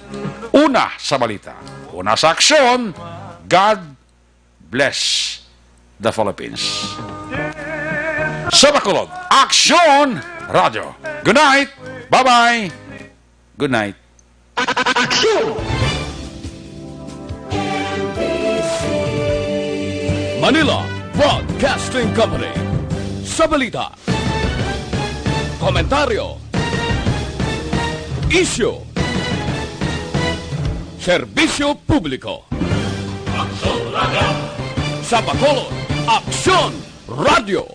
Una sa balita, una sa aksyon, God bless the Philippines. Sa Bacolod, Aksyon Radyo. Good night. Bye-bye. Good night. Aksyon! Manila Broadcasting Company. Sa balita, komentaryo, isyu, serbisyo publiko. Aksyon Radyo. Sa Bacolod, Aksyon Radyo.